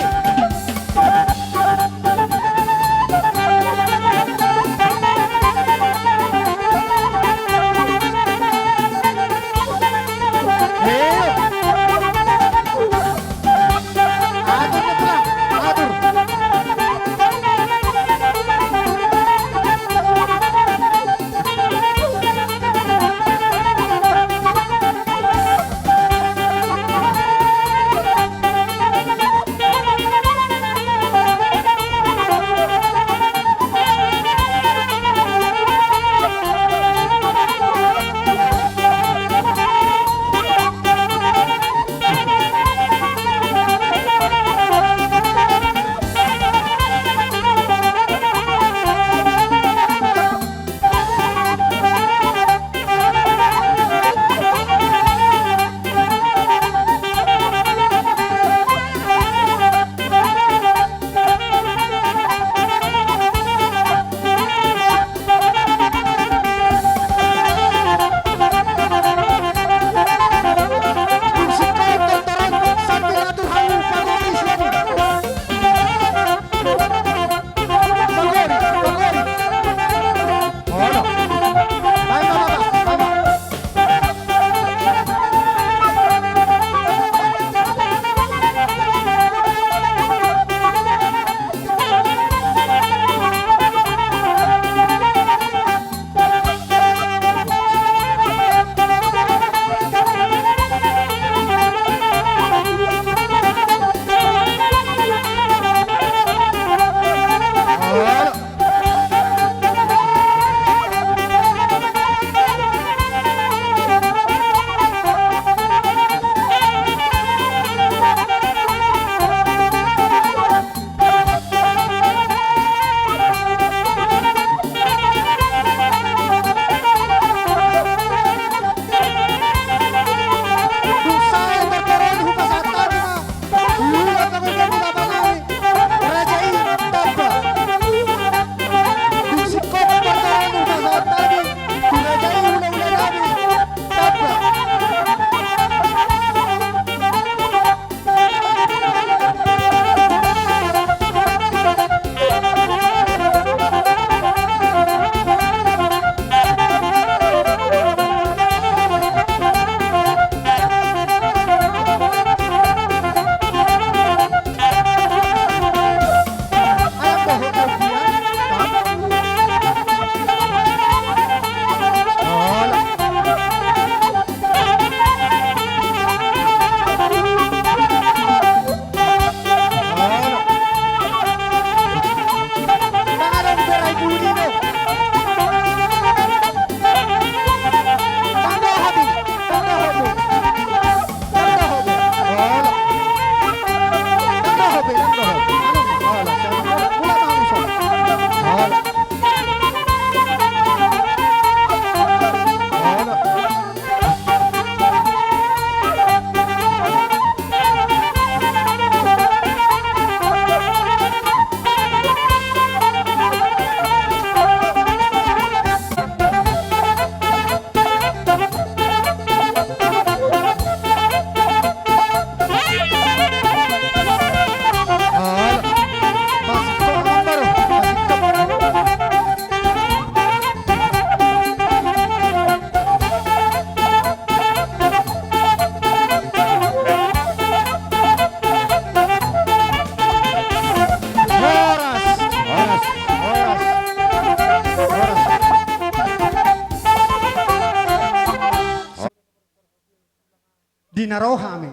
di na ro hami,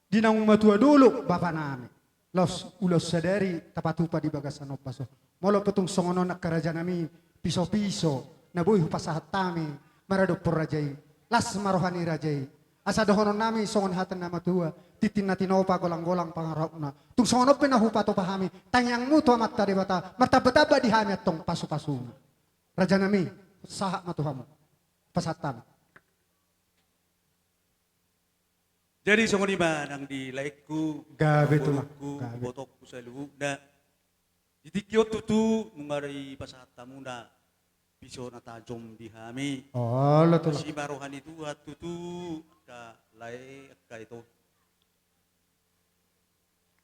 di naung matua dolok bapa nami, laos ulaon sadari tapatupa di bagasan ombas on. Molo pe tung songon on angka raja nami, piso-piso na boi hupasahat hami maradophon raja i, las ma roha ni raja i. Asa dohonon nami songon hata ni na matua, tintin na tinopa, golang-golang pangarahutna. Tung songon on pe na hupatupa hami, tangiangmu tu Amanta Debata, martamba-tamba di hami antong pasu-pasuna. Raja nami, sahat ma tu hamu. Pasahat hami. Jadi songon i ma nang di laengku, gabe tulang, borungku, gabe, ibotongku saluhutna. Di tingki on tutu nunga dipasahat hamuna piso na tajom di hami. Olo tulang. Asi ma roha ni Tuhan tutu, angka lae, angka ito.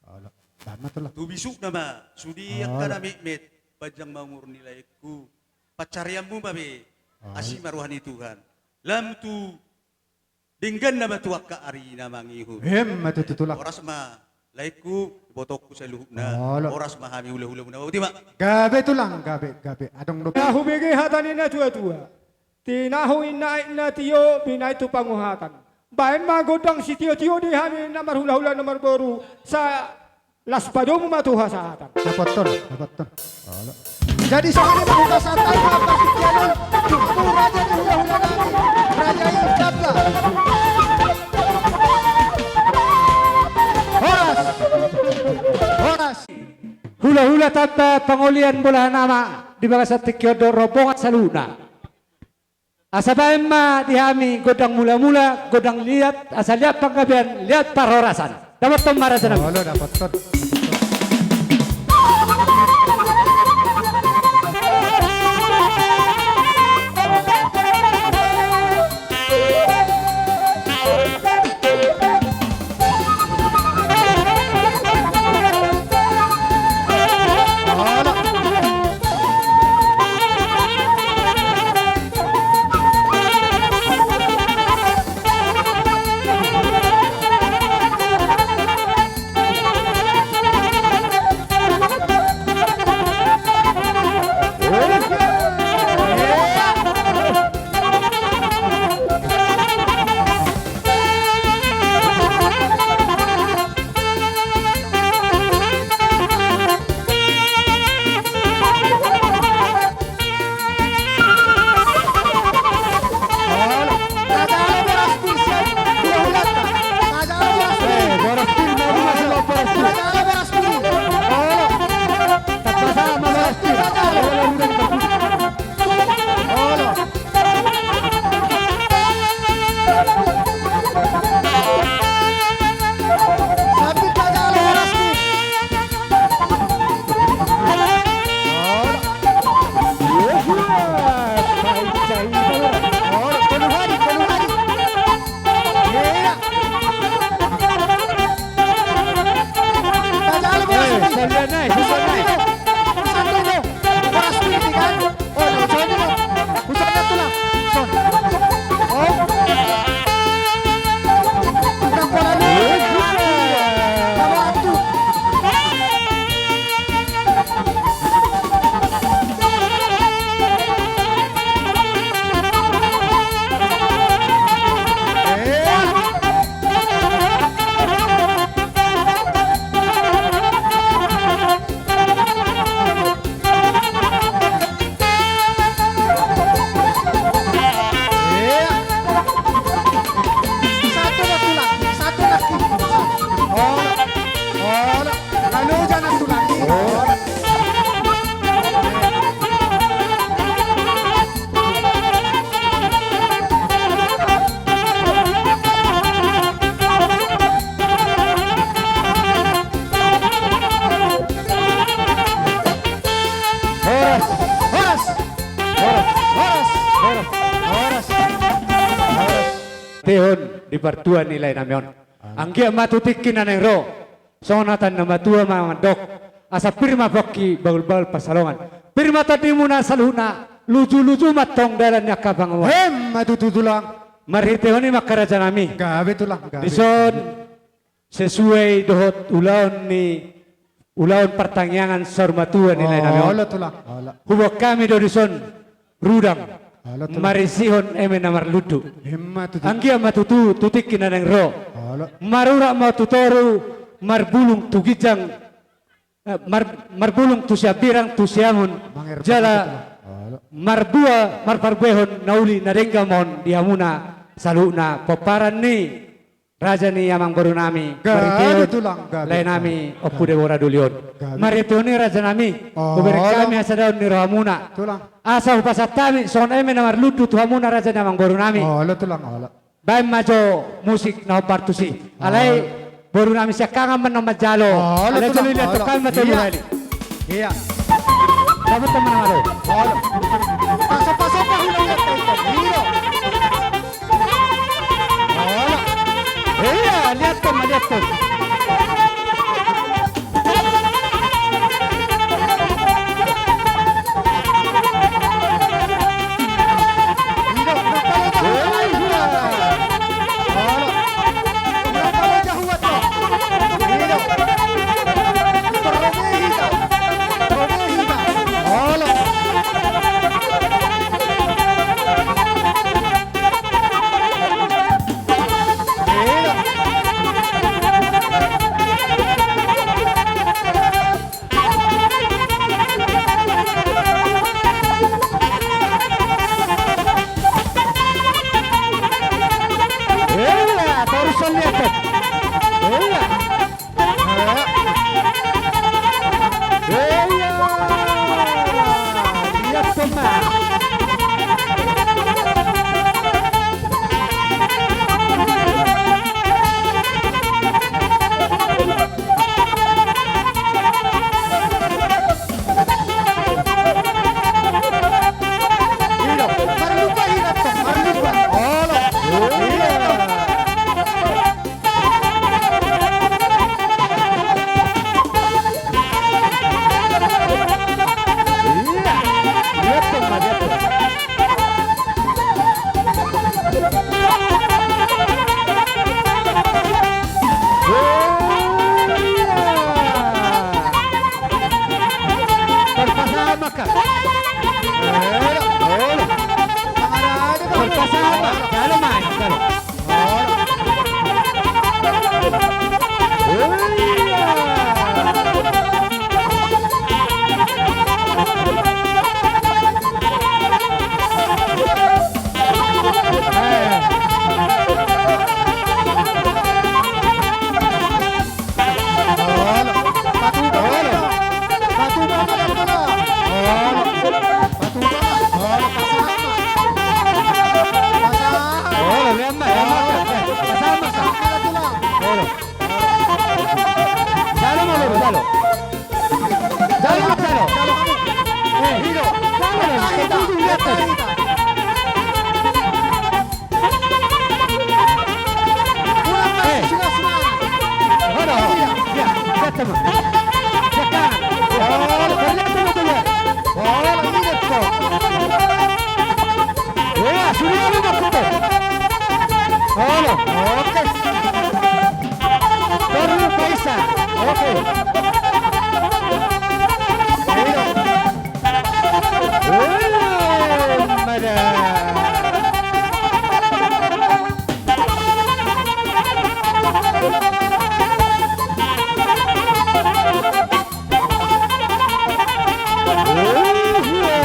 Olo. Bahen ma tulang. Tu bisukna ma, sude, olo, angka na metmet, panjang ma umur ni laengku. Pansarianmu ma be, olo, asi ma roha ni Tuhan. Lam tu dengganna ma tu angka ari na mangihut. Emma tutu tulang. Horas ma laengku, ibotongku saluhutna. Olo. Horas ma hami hula-hulamuna. Boti ma. Gabe tulang, gabe, gabe. Adong dope. Na hubege hata ni na tua-tua. Tinahu inna aek na tio, binahen tu panguhatan. Bahen ma gondang sitio-tio di hami na marhula-hula na marboru. Sa Las padomu ma tu hasahatan. Dapothon, dapothon. Olo. Jadi songon i ma hupasahat hami ma partingkian on tu raja ni hula-hula nami, raja i Jamba. Horas. Horas. Hula-hula tamba pangolian bolahan ama di bagasan tingki on do rombongan saluhutna. Asa bahen ma di hami gondang mula-mula, gondang liat, asa liat panggabean, liat parhorasan. Dapothon ma raja nami. Olo, dapothon. Horas, horas, horas, horas, horas, horas. Tihon di partua ni lae nami on. Anggiat ma tu tingki na naeng ro. Songon hata ni na matua ma mandok, asa pir ma pongki, bahul-bahul pansalongan. Pir ma tondimuna saluhutna, luju-luju ma tong dalan ni angka pangomoan. Emma tutu tulang. Marhitehon i ma angka raja nami. Gabe tulang, gabe. Dison sesuai dohot ulaon ni, ulaon partangiangan saur matua ni lae nami on. Olo tulang. Olo. Huboan hami do dison rudang. Olo, tulang. Marisihon eme na marlundu. Ima tutu. Anggiat ma tutu tu tingki na naeng ro. Olo. Marurat ma tu toru, marbulung tu ginjang, eh, mar-, marbulung tu siambirang, tu siangun. Mangerba jala tutu, tulang. Olo. Marbua, marparbuehon na uli na denggan ma on di hamuna saluhutna pomparan ni raja ni amangboru nami. Gabe, Mariteon, tulang, gabe. Lae nami, gabe. Ompu Debora Duli on. Gabe. Mariteon i raja nami. Olo. Hubereng hami hasadaon ni rohamuna. Tulang. Asa hupasahat hami songon eme na marlundu tu hamuna raja ni amangboru nami. Olo, tulang, olo. Baen ma jo musik na hombar tusi. Alai, olo, boru nami siangkangan ma na manjalo. Olo, tulang, olo. Alai jolo iliathon hami ma tu hali. Iya. Iya. Dapat teman sama lo. Olo. Paso-paso pa hula-hula. Olo. Iya, liathon ma, liathon. Ela, torus on liathon. Ela. Ela. Liathon ma. Jalo ma, jalo, jalo. Jalo, jalo. Eh, jalo, jalo. Eh. Olo, ya, ya, ya. Olo, oke. Torus, Kaisa. Oke. Ayo. Wih, mada. Wih, iya.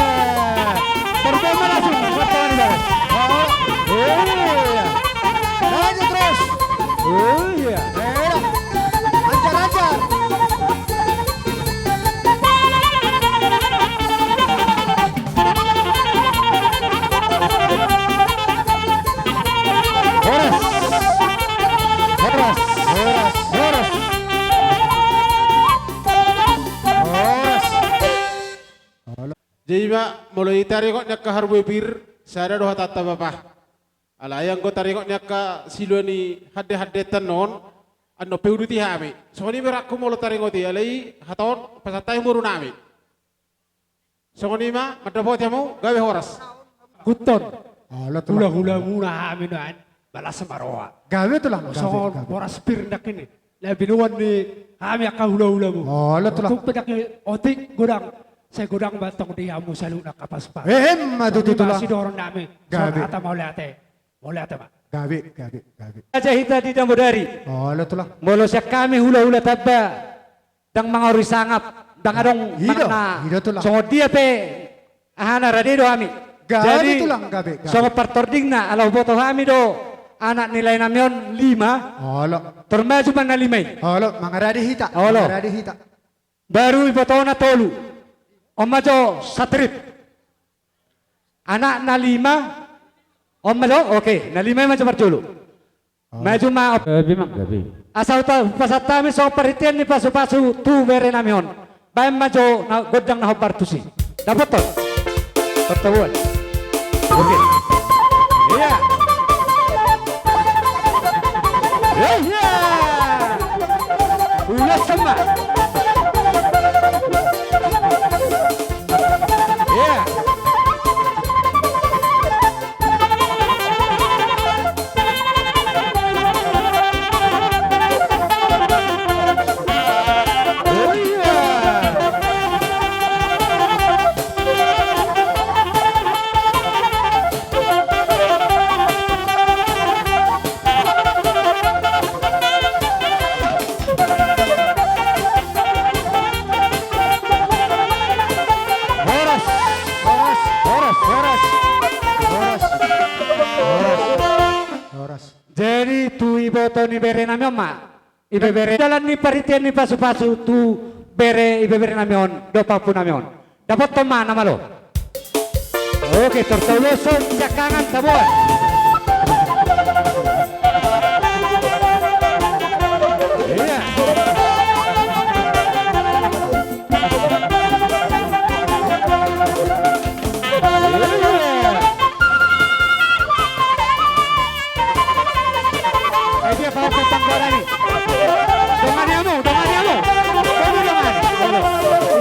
Pertama langsung, pertama di bawah. Oh, iya. Lanjut terus. Oh, iya. Ayo, dong. Lancar, lancar. Horas. Horas. Horas. Horas. Horas. Jadi ma, molo ditaringot ni angka harbue pir, sada do hatanta bapa. Alai anggo taringot ni angka silua ni hande-handenta on, annon pe huduti hami. Songon i ma rohangku molo taringot i, alai hata on pasahat hami boru nami. Songon i ma, mandapoti hamu, gabe horas. Ingkon. Olo, tulang. Hula-hulamuna hami nuaeng, balas ma roha. Gabe, tulang, gabe, songon gabe. Boras pir nangkin i. Na binoan ni hami angka hula-hulamu. Olo, tulang. Tung pe nangkin otik godang. Sai godang ma antong di hamu saluhutna angka pasupasu. Emma tutu, Tulang. Sidohonon nami. Gabe. Songon hata mauliate. Mauliate ma. Gabe, gabe, gabe. Raja hita di Damodari. Olo, Tulang. Molo sian hami hulahula Tamba, ndang mangauri sangap, ndang adong. I do, manang na i do, Tulang. Songon dia pe, aha, na rade do hami. Gabe, Tulang, gabe, gabe. Jadi songon partordingna, ala huboto hami do anak ni lae nami on lima. Olo. Tor maju ma na lima i. Olo, mangarade hita. Olo. Mangarade hita. Baru ibotona tolu. On ma jo Satrip. Anak na lima. On ma jo, oke, na lima i ma jo parjolo. Maju ma. Gabe, Amang, gabe. Asa hupasahat hami songon parhitean ni pasupasu tu bere nami on. Baen ma jo na gondang na hombar tusi. Dapothon. Pertemuan. Oke. Iya. Iya. Ulas sama. Iya. Horas, horas, horas, horas. Horas. Jadi tu iboto ni bere nami on ma. Ibebere dalan ni parhitean ni pasupasu tu bere ibebere nami on, dohot pahompu nami on. Dapothon ma na malo. Oke, tor tauloshon siangkangan taboan. Iya. Iya. Eh, dia pahompu tanggaran i. Dongani hamu, dongani hamu. Dongani, dongani.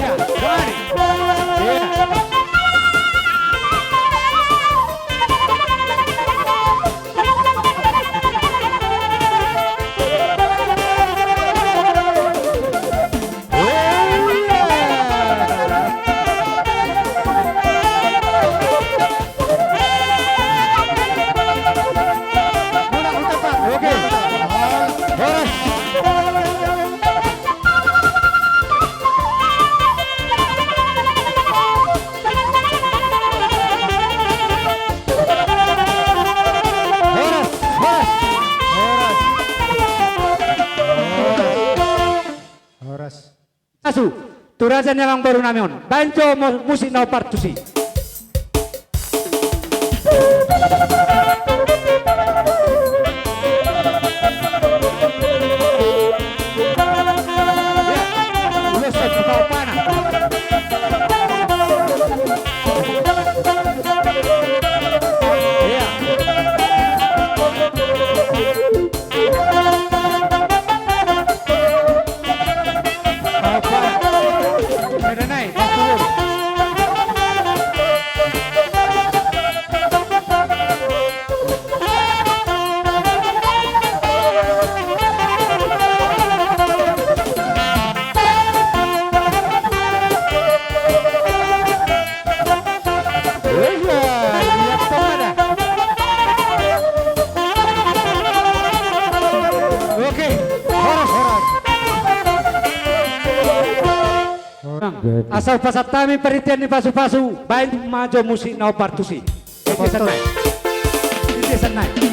Iya, dongani. Iya. Horas, horas. Horas. Asu, tu raja ni amangboru nami on. Baen jo mo-, musik na hombar tusi. Oke, horas, horas. Asa hupasahat hami parhitean ni pasupasu, baen ma jo musik na hombar tusi. Ende sannari. Ende sannari.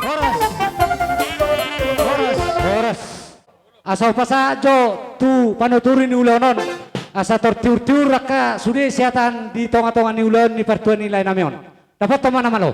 Horas. Horas. Horas. Asa hupasahat jo tu panuturi ni ulaon on. Asa tor tiur-tiur angka sude sihatahan di tonga-tonga ni ulaon ni partua ni lae nami on. Dapothon ma na malo.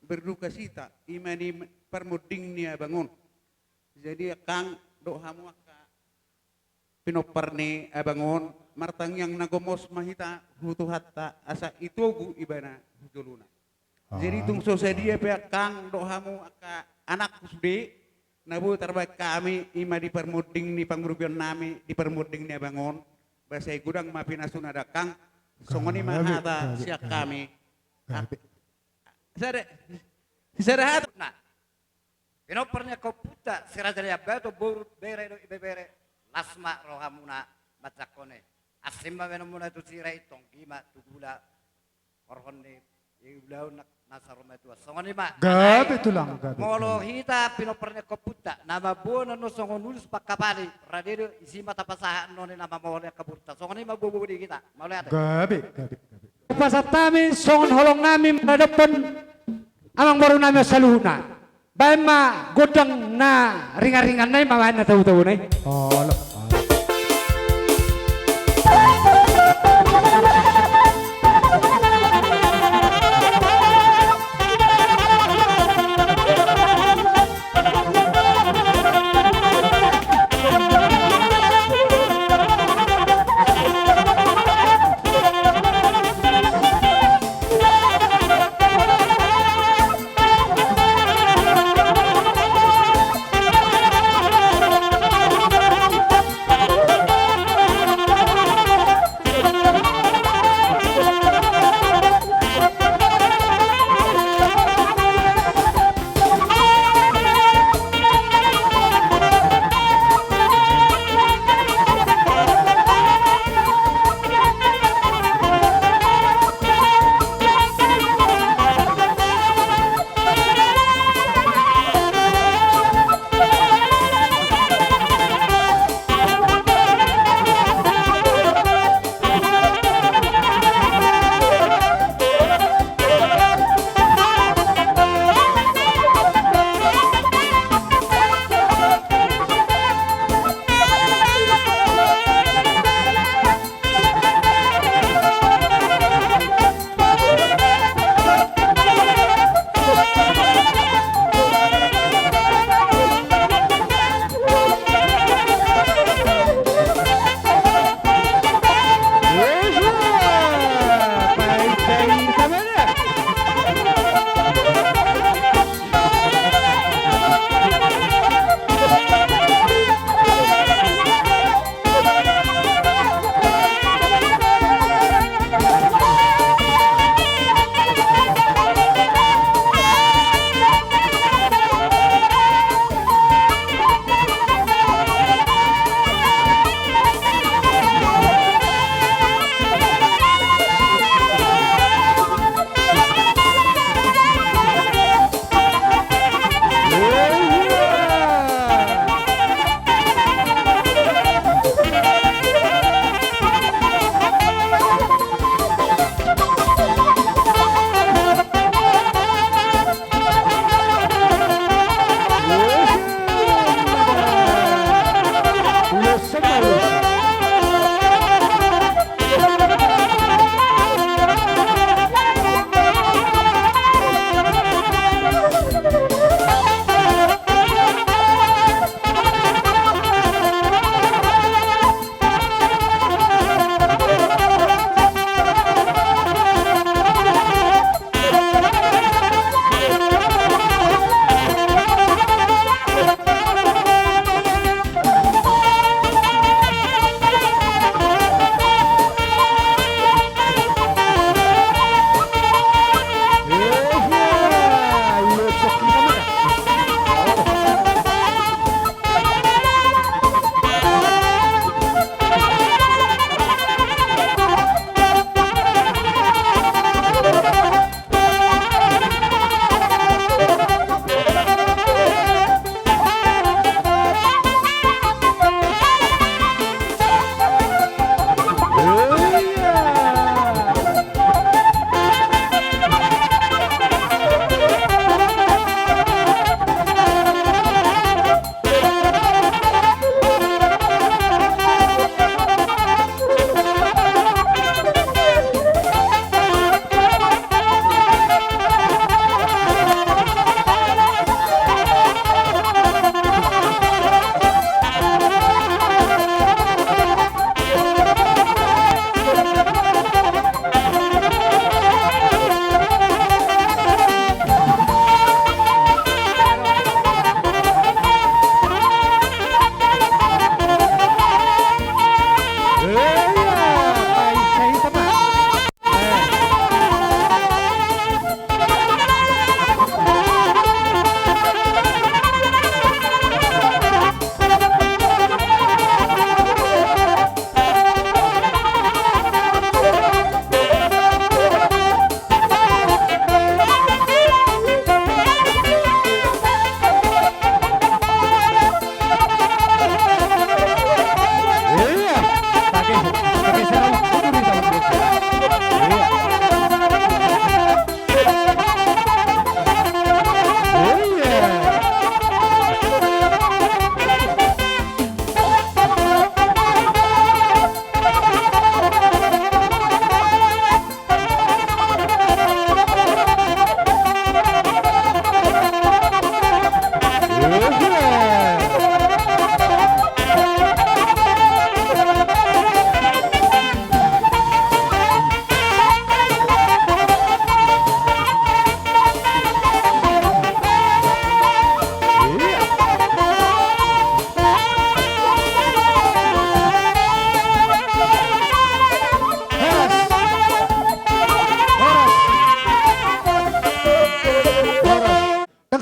berdukacita, i ma di parmonding ni abang on. Jadi angkang dohot hamu angka pinompar ni abang on, martangiang na gomos ma hita tu Tuhanta asa itogu ibana tu jolona. Jadi tung so sadia pe angkang dohot hamu angka anakku sude, na boi tarbahen hami i ma di parmonding ni pangurupion nami, di parmonding ni abang on, ba sai godang ma pinasuna da angkang. Songon i ma hata sian hami. Sada, sada hata. Pinompar ni angka ompunta, si Raja Liat Batu, boru, bere dohot ibebere, las ma rohamuna manjangkon i. Asing ma baenonmuna tu sira i, tonggi ma tu gula, horhon ni ulaon na saur matua. Songon i ma. Gabe tulang, gabe. Molo hita pinompar ni angka ompunta na mamboan annon songon ulos pangkapali, rade do disi ma tapasahat annon i na mamoholi angka boruta. Songon i ma bobo di hita. Mauliate. Gabe, gabe, gabe. Pasahat hami songon holong nami maradophon amangboru nami on saluhutna. Baen ma gondang na ringan-ringan na i ma, baen na tabo-tabo na i. Olo.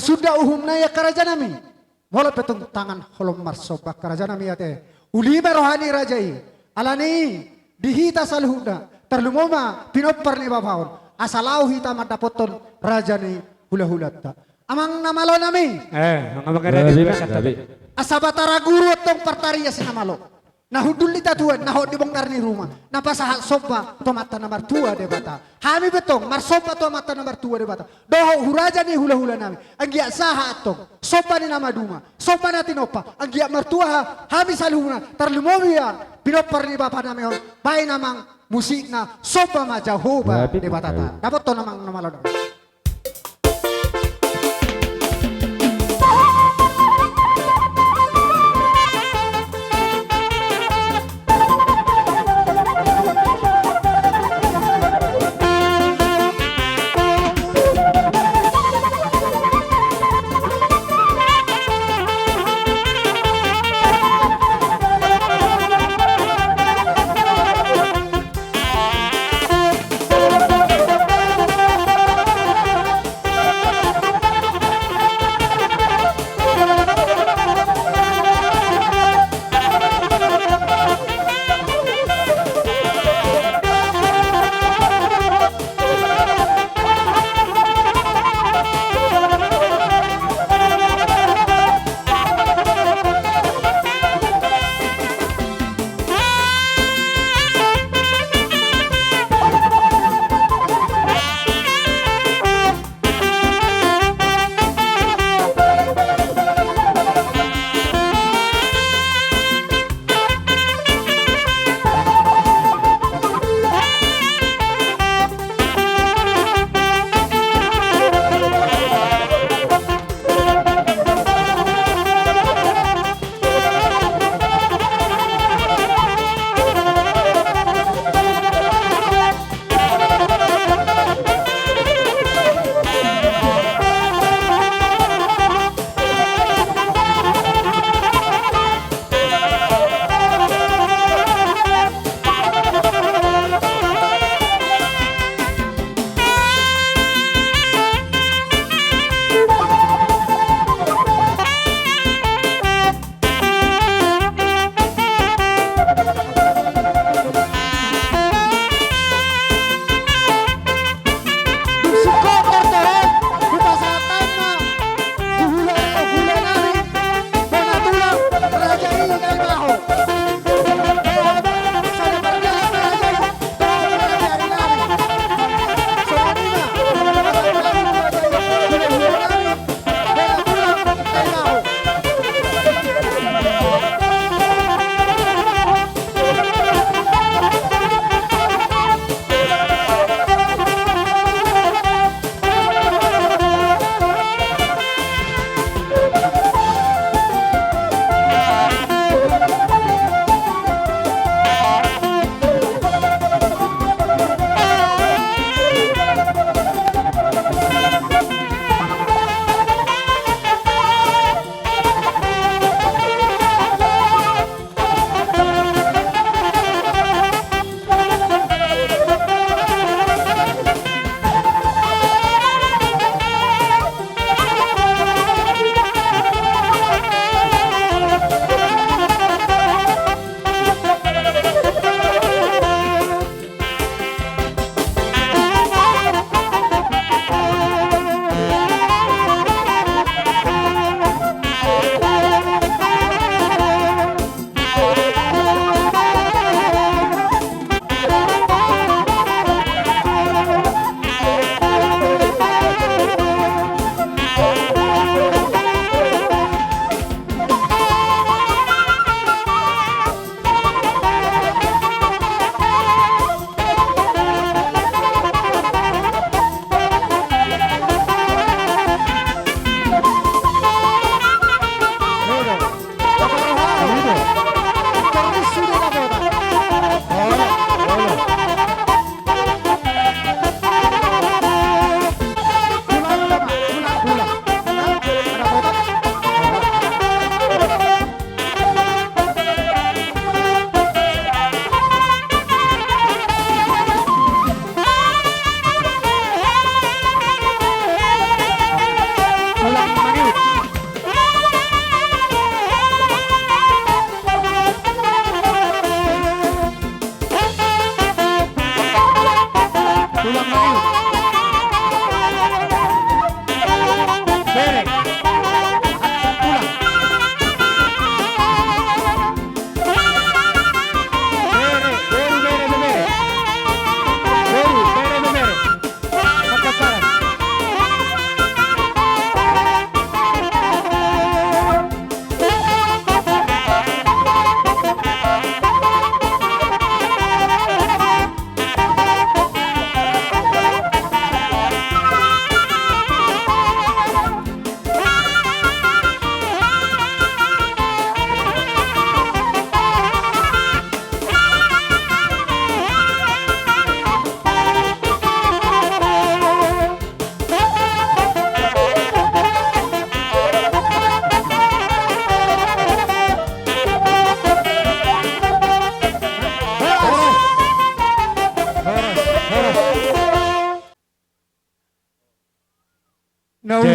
Suda uhumna i angka rajanami. Molo pe tung tangan holom marsomba angka rajanami ate. Uli ma roha ni raja i. Alani i di hita saluhutna. Tarlumobi ma pinompar ni bapa on. Asa laho hita mandapothon raja ni hulahulanta. Amang na malonami. Eh, amang na malonami. Asa Batara Guru antong partarias na malo. Na hundul ni tatuan, na hot di bongkar ni ruma, na pasahat somba tu Amanta na martua Debata. Hami pe antong marsomba tu Amanta na martua Debata. Dohot tu raja ni hulahulanami. Anggiat sahat antong somba ni na maduma, somba na tinompa. Anggiat martua ha-, hami saluhutna, tarlumobi ma pinompar ni bapanami on. Baen amang musikna, somba ma Jahowa Debatata. Dapothon amang na malonami.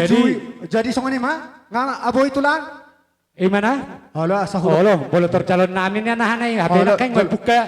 Jadi, jadi songon i ma, nga aboi tulang. Ima na? Olo, asa hudok. Olo, molo torjalon nami ni anaha na i, hape olo, nangkin jol- buka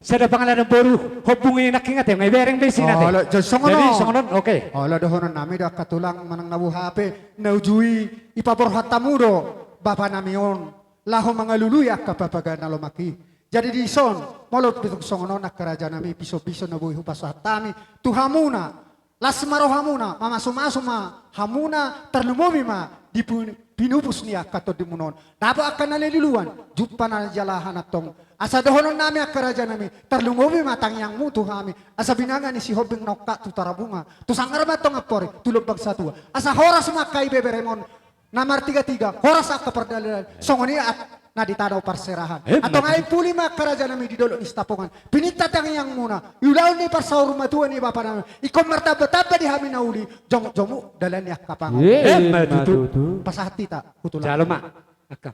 sada pangalaho boru, hobung i nangkin ate, nga ibereng be isi na ate. Olo, jadi songon on. Jadi songon on, oke. Olo, dohonon nami do angka tulang manang na boha pe, na uju i, ipaborhat hamu do, bapa nami on, laho mangalului angka papaga na lomak i. Jadi dison, molo pe tung songon on angka raja nami, piso-piso na boi hupasahat hami, tu hamuna, las ma rohamuna, mamasumasu ma hamuna, tarlumobi ma di pu-, pinupus ni angka tondimuna on. Dapot angka na niluluan, jumpa na jalahan antong. Asa dohonon nami angka raja nami, tarlumobi ma tangiangmu tu hami. Asa binanga ni Sihombing na ongkak tu Tarabunga, tu Sanggar ma antong ampori, tu Lombang Satua. Asa horas ma angka ibeberem on, na martigatiga, horas angka pardalanan, songon i at-, na di tano parserahan. Emma tutu. Antong ai puli ma angka raja nami di dolok ni Sitapongan. Pinita tangiangmuna, di ulaon ni parsaurmatua ni bapa nami. Ingkon martambatamba di hami na uli, jongjongmuk dalan ni angka pangago. Emma tutu. Pasahat hita, hu tulang. Jalo ma, angka.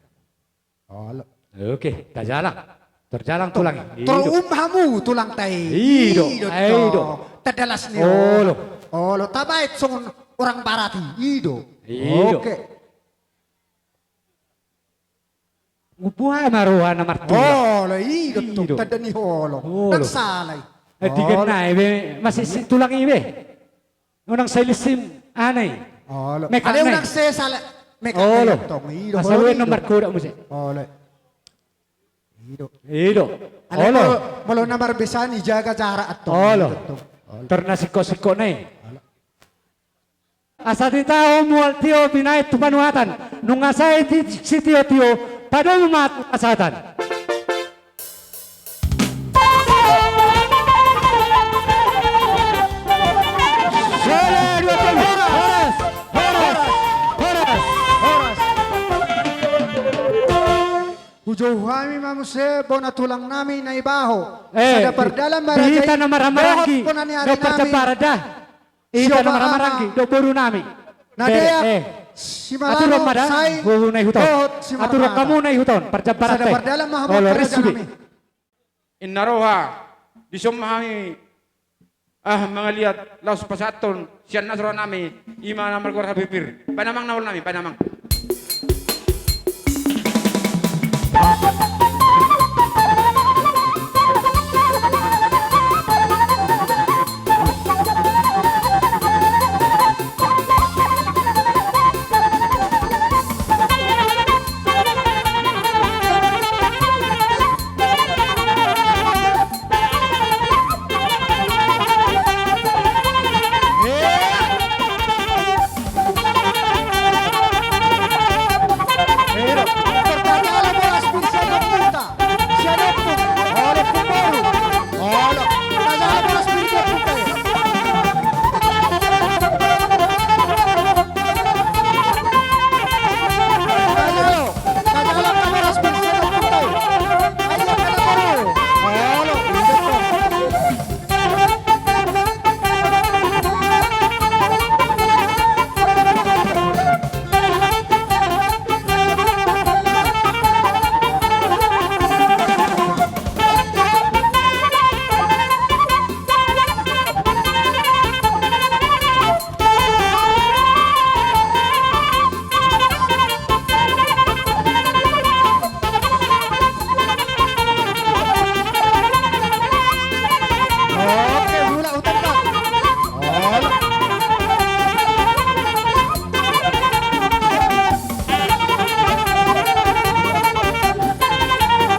Olo. Oke, tajalang. Torjalang tulang i. Tor-, ido. Torhum hamu tulang ta i. Ido. Ido, ido. Tanda las ni. Olo. Olo, tabaen songon orang barat i. Ido. Ido. Oke. Ngupu aha ma roha na martulang. Olo, ido. Ido. Tanda ni olo. Olo. Ndang sala i. Eh, tiga olo. Na i be, masih si tulang i be. Unang sai lissim ana i. Olo. Mekak na i. Unang sai sala mekak na i. Olo. Antong, ido. Asa olo, ue ido. Nomor kodak muse. Olo. Ido. Ido. Olo. Molo, molo na marbisa i jaga jarak antong. Olo. Ido antong. Olo. Tor na singkok-singkok na i. Olo. Asa titahon mual tio binaen tu panuhatan. Nunga sae ti-, sitiotio, padomu ma tu hasahatan. Horas, horas, horas, horas. Hujou hami ma muse bona tulang nami Naibaho. Eh, sada pardalan ma raja i, hita na marhahamaranggi, dohot bona ni ari nami. Hita na marhahamaranggi, dohot boru nami. Na deak, eh, Simarano, atur ma da, sai, huhu na i huton. Dohot Simarmata. Atur hamu na i huton, parjambar ate. Sada pardalan ma hamu. Olo, angka raja nami. Inna roha, dison ma hami, ah, mangaliat laos pasahathon sian na so roha nami, ima na margoar Harbipir. Baen amang na olo nami, baen amang.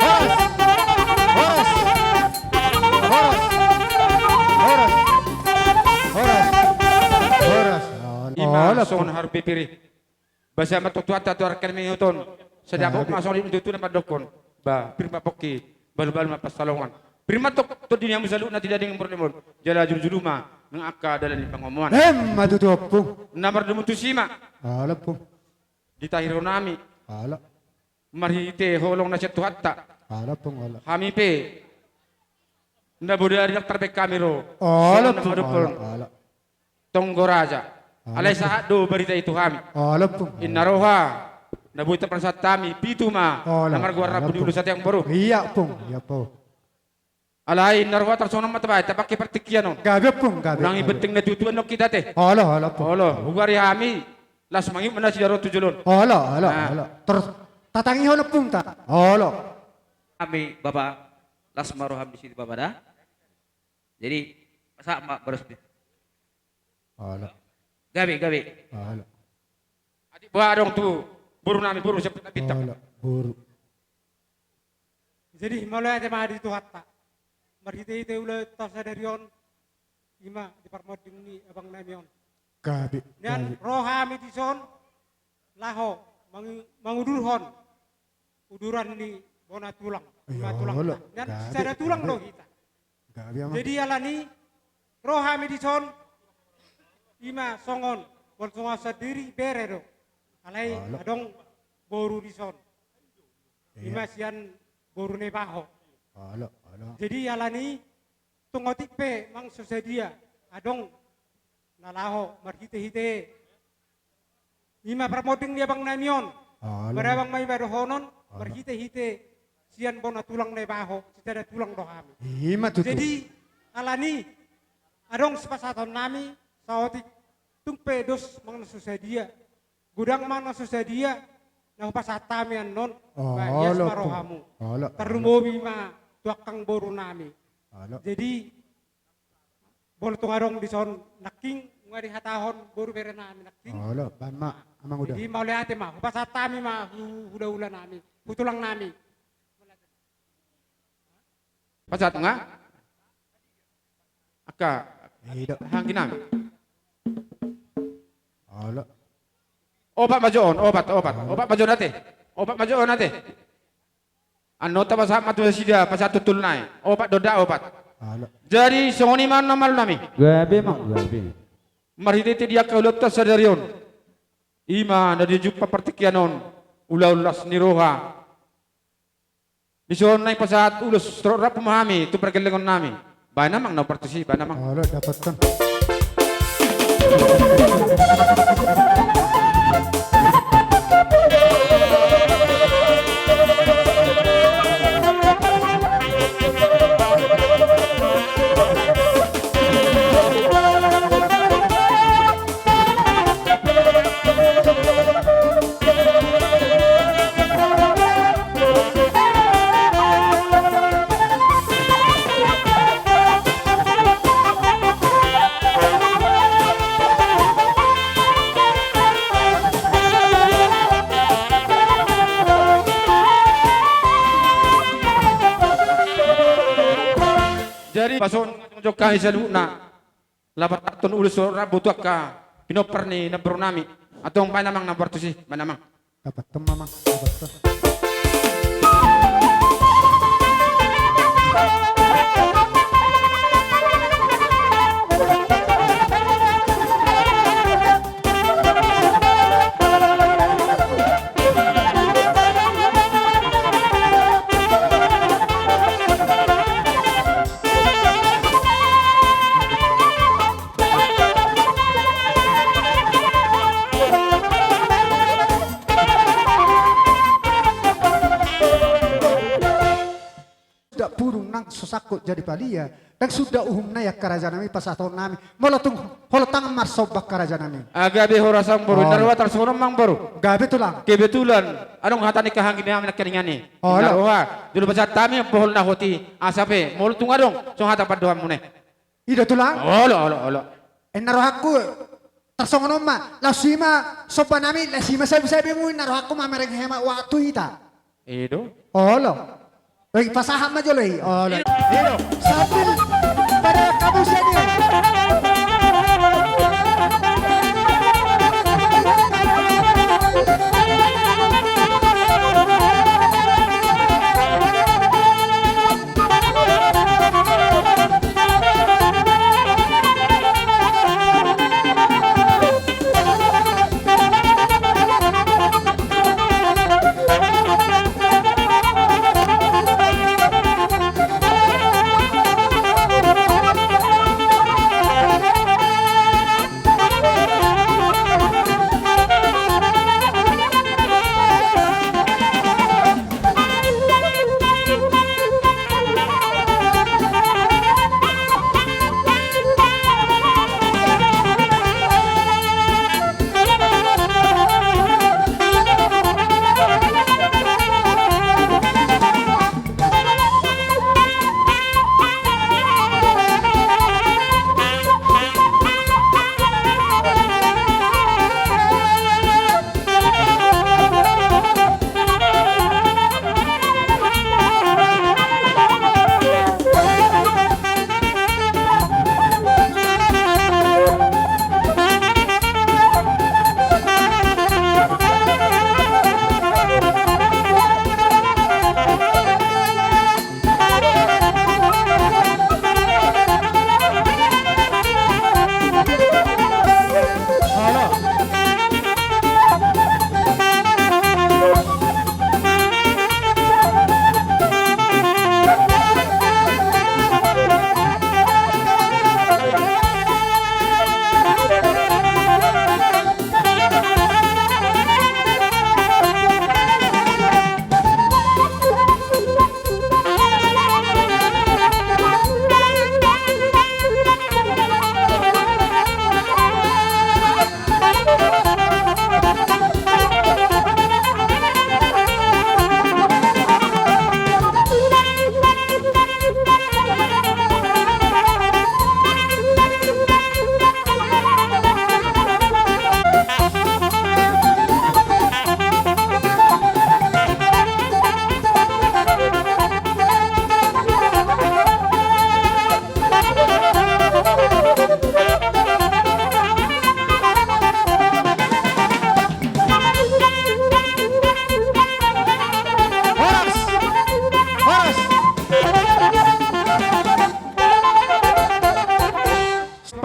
Horas! Horas! Horas! Horas! Horas! Ima songon Harbipir i. Basa ma tu Tuhanta tu arkan mi huton. Sada bohok ma songon i tutu na mandokkon. Ba, pir ma pongki, balu-balu ma pansalongan. Pir ma tong tondi ni hamu saluhutna tu dinding bornimon. Jala julu-julu ma nang angka dalan ni pangomoan. Emma tutu ompung. Na mardomu tusi ma. Olo ompung. Di tahi roha nami. Olo. Marhite holong na sian Tuhanta. Olo ompung, olo. Hami pe na bodari ndang tarbaen hami ro. Olo ompung, olo, olo. Tonggo Raja. Olo ompung. Alai sahat do barita i tu hami. Olo ompung. Inna roha na boi tarpasahat hami pitu ma. Olo. Na margoar Rambu di Ulu Satiang Boru. Ia ompung, ia ompung. Alai na roha tarsongon on ma tabaen, tapangke partingkian on. Gabe, Ompung, gabe, gabe. Unang i penting na tutu annon hita ate. Olo, olo, Ompung. Olo, huari hami, las mangihut ma nasida ro tu jolo on. Olo, olo, olo. Tor tatangihon, Ompung, ta. Olo. Hami, Bapa, las ma roham disi, Bapa, da. Jadi, pasahat ma boras di. Olo. Gabe, gabe. Olo. Adik boha adong tu boru nami, boru siap na bintang. Olo, boru. Jadi, mauliate ma di Tuhanta. Marhite-hite ulaonta sadari on, i ma di parmonding ni abang nami on. Gabe, gabe. Nian ro hami dison, laho mangi-, mangudurhon uduran ni bona tulang, i ma tulangta. Nian sisada tulang do hita. Gabe, Amang. Jadi alani ro hami dison, i ma songon, molo songon au sandiri bere do. Alai adong boru dison. I ma sian boru Naibaho. Jadi alani tung otik pe mang so sadia adong na laho marhite-hite i ma parmonding ni abang nami on. Marabang ma i ma dohonon, marhite-hite sian bona tulang Naibaho, sisada tulang do hami. I ma tutu. Jadi alani adong sipasahaton nami saotik, tung pe dos mang na so sadia, godang mang na so sadia na hupasahat hami annon. Ba ias ma rohamu. Tarlumobi ma tu angka boru nami. Jadi molo tung adong dison nangkin, nunga dihatahon boru bere nami nangkin. Olo, baen ma, Amang, uda. Jadi mauliate ma, hupasahat hami ma hu-, hula-hula nami, hu tulang nami. Pasahat nga? Angka, i do, hanggi nami. Olo. Opat ma jo on, opat, opat. Opat ma jo on ate. Opat ma jo on ate. Annon tapasahat ma tu nasida, pasahat tu tulangna i. Opat do da, opat. Olo. Jadi, songon i ma annon, malum nami. Gabe, Amang, gabe. Marhite-hite di angka ulaonta sadari on, i ma na dijumpang partingkian on, ulaon las ni roha. Dison naeng pasahat ulos rambu ma hami tu pargellengon nami. Baen, Amang, na partusi, baen, Amang. Olo, dapothon. Jadi, pasahat ma jo hami saluhutna. Laho pasahathon ulos rambu tu angka pinompar ni namboru nami. Antong baen, Amang, na partusi, baen, Amang. Dapothon ma, Amang, dapothon. Suda pudung nang so sangkot jadi palia, ndang suda uhumna i angka raja nami pasahaton nami, molo tung holong tangan marsomba angka raja nami. Gabe, horas amangboru, na roha tarsongon on amangboru. Gabe tulang. Kebetulan adong hata ni hahanggi nami nangkiningan i. Olo. Na roha jolo pasahat hami ampohol na hot i, asa pe molo tung adong songon hata pandohanmuna i. I do tulang? Olo, olo, olo. Inna rohangku tarsongon on ma, laos i ma somba nami, laos i ma sabi-sabimu, inna rohangku mamereng hemat waktu hita. I do. Olo. Oi, pasahat ma jolo i. Olo. I do. Sambil pada kamu sini.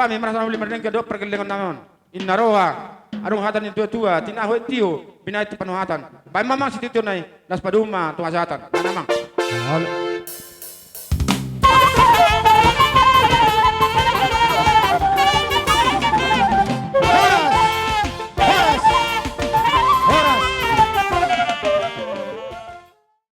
hami marasa na uli mardenggan dohot pargellengon nami on. Inna roha, adong hata ni natua-tua, tinahu et tio, binahen tu panuhatan. Bahen ma amang sitio-tio nai, laos padomu ma tu hasahatan. Bahen amang.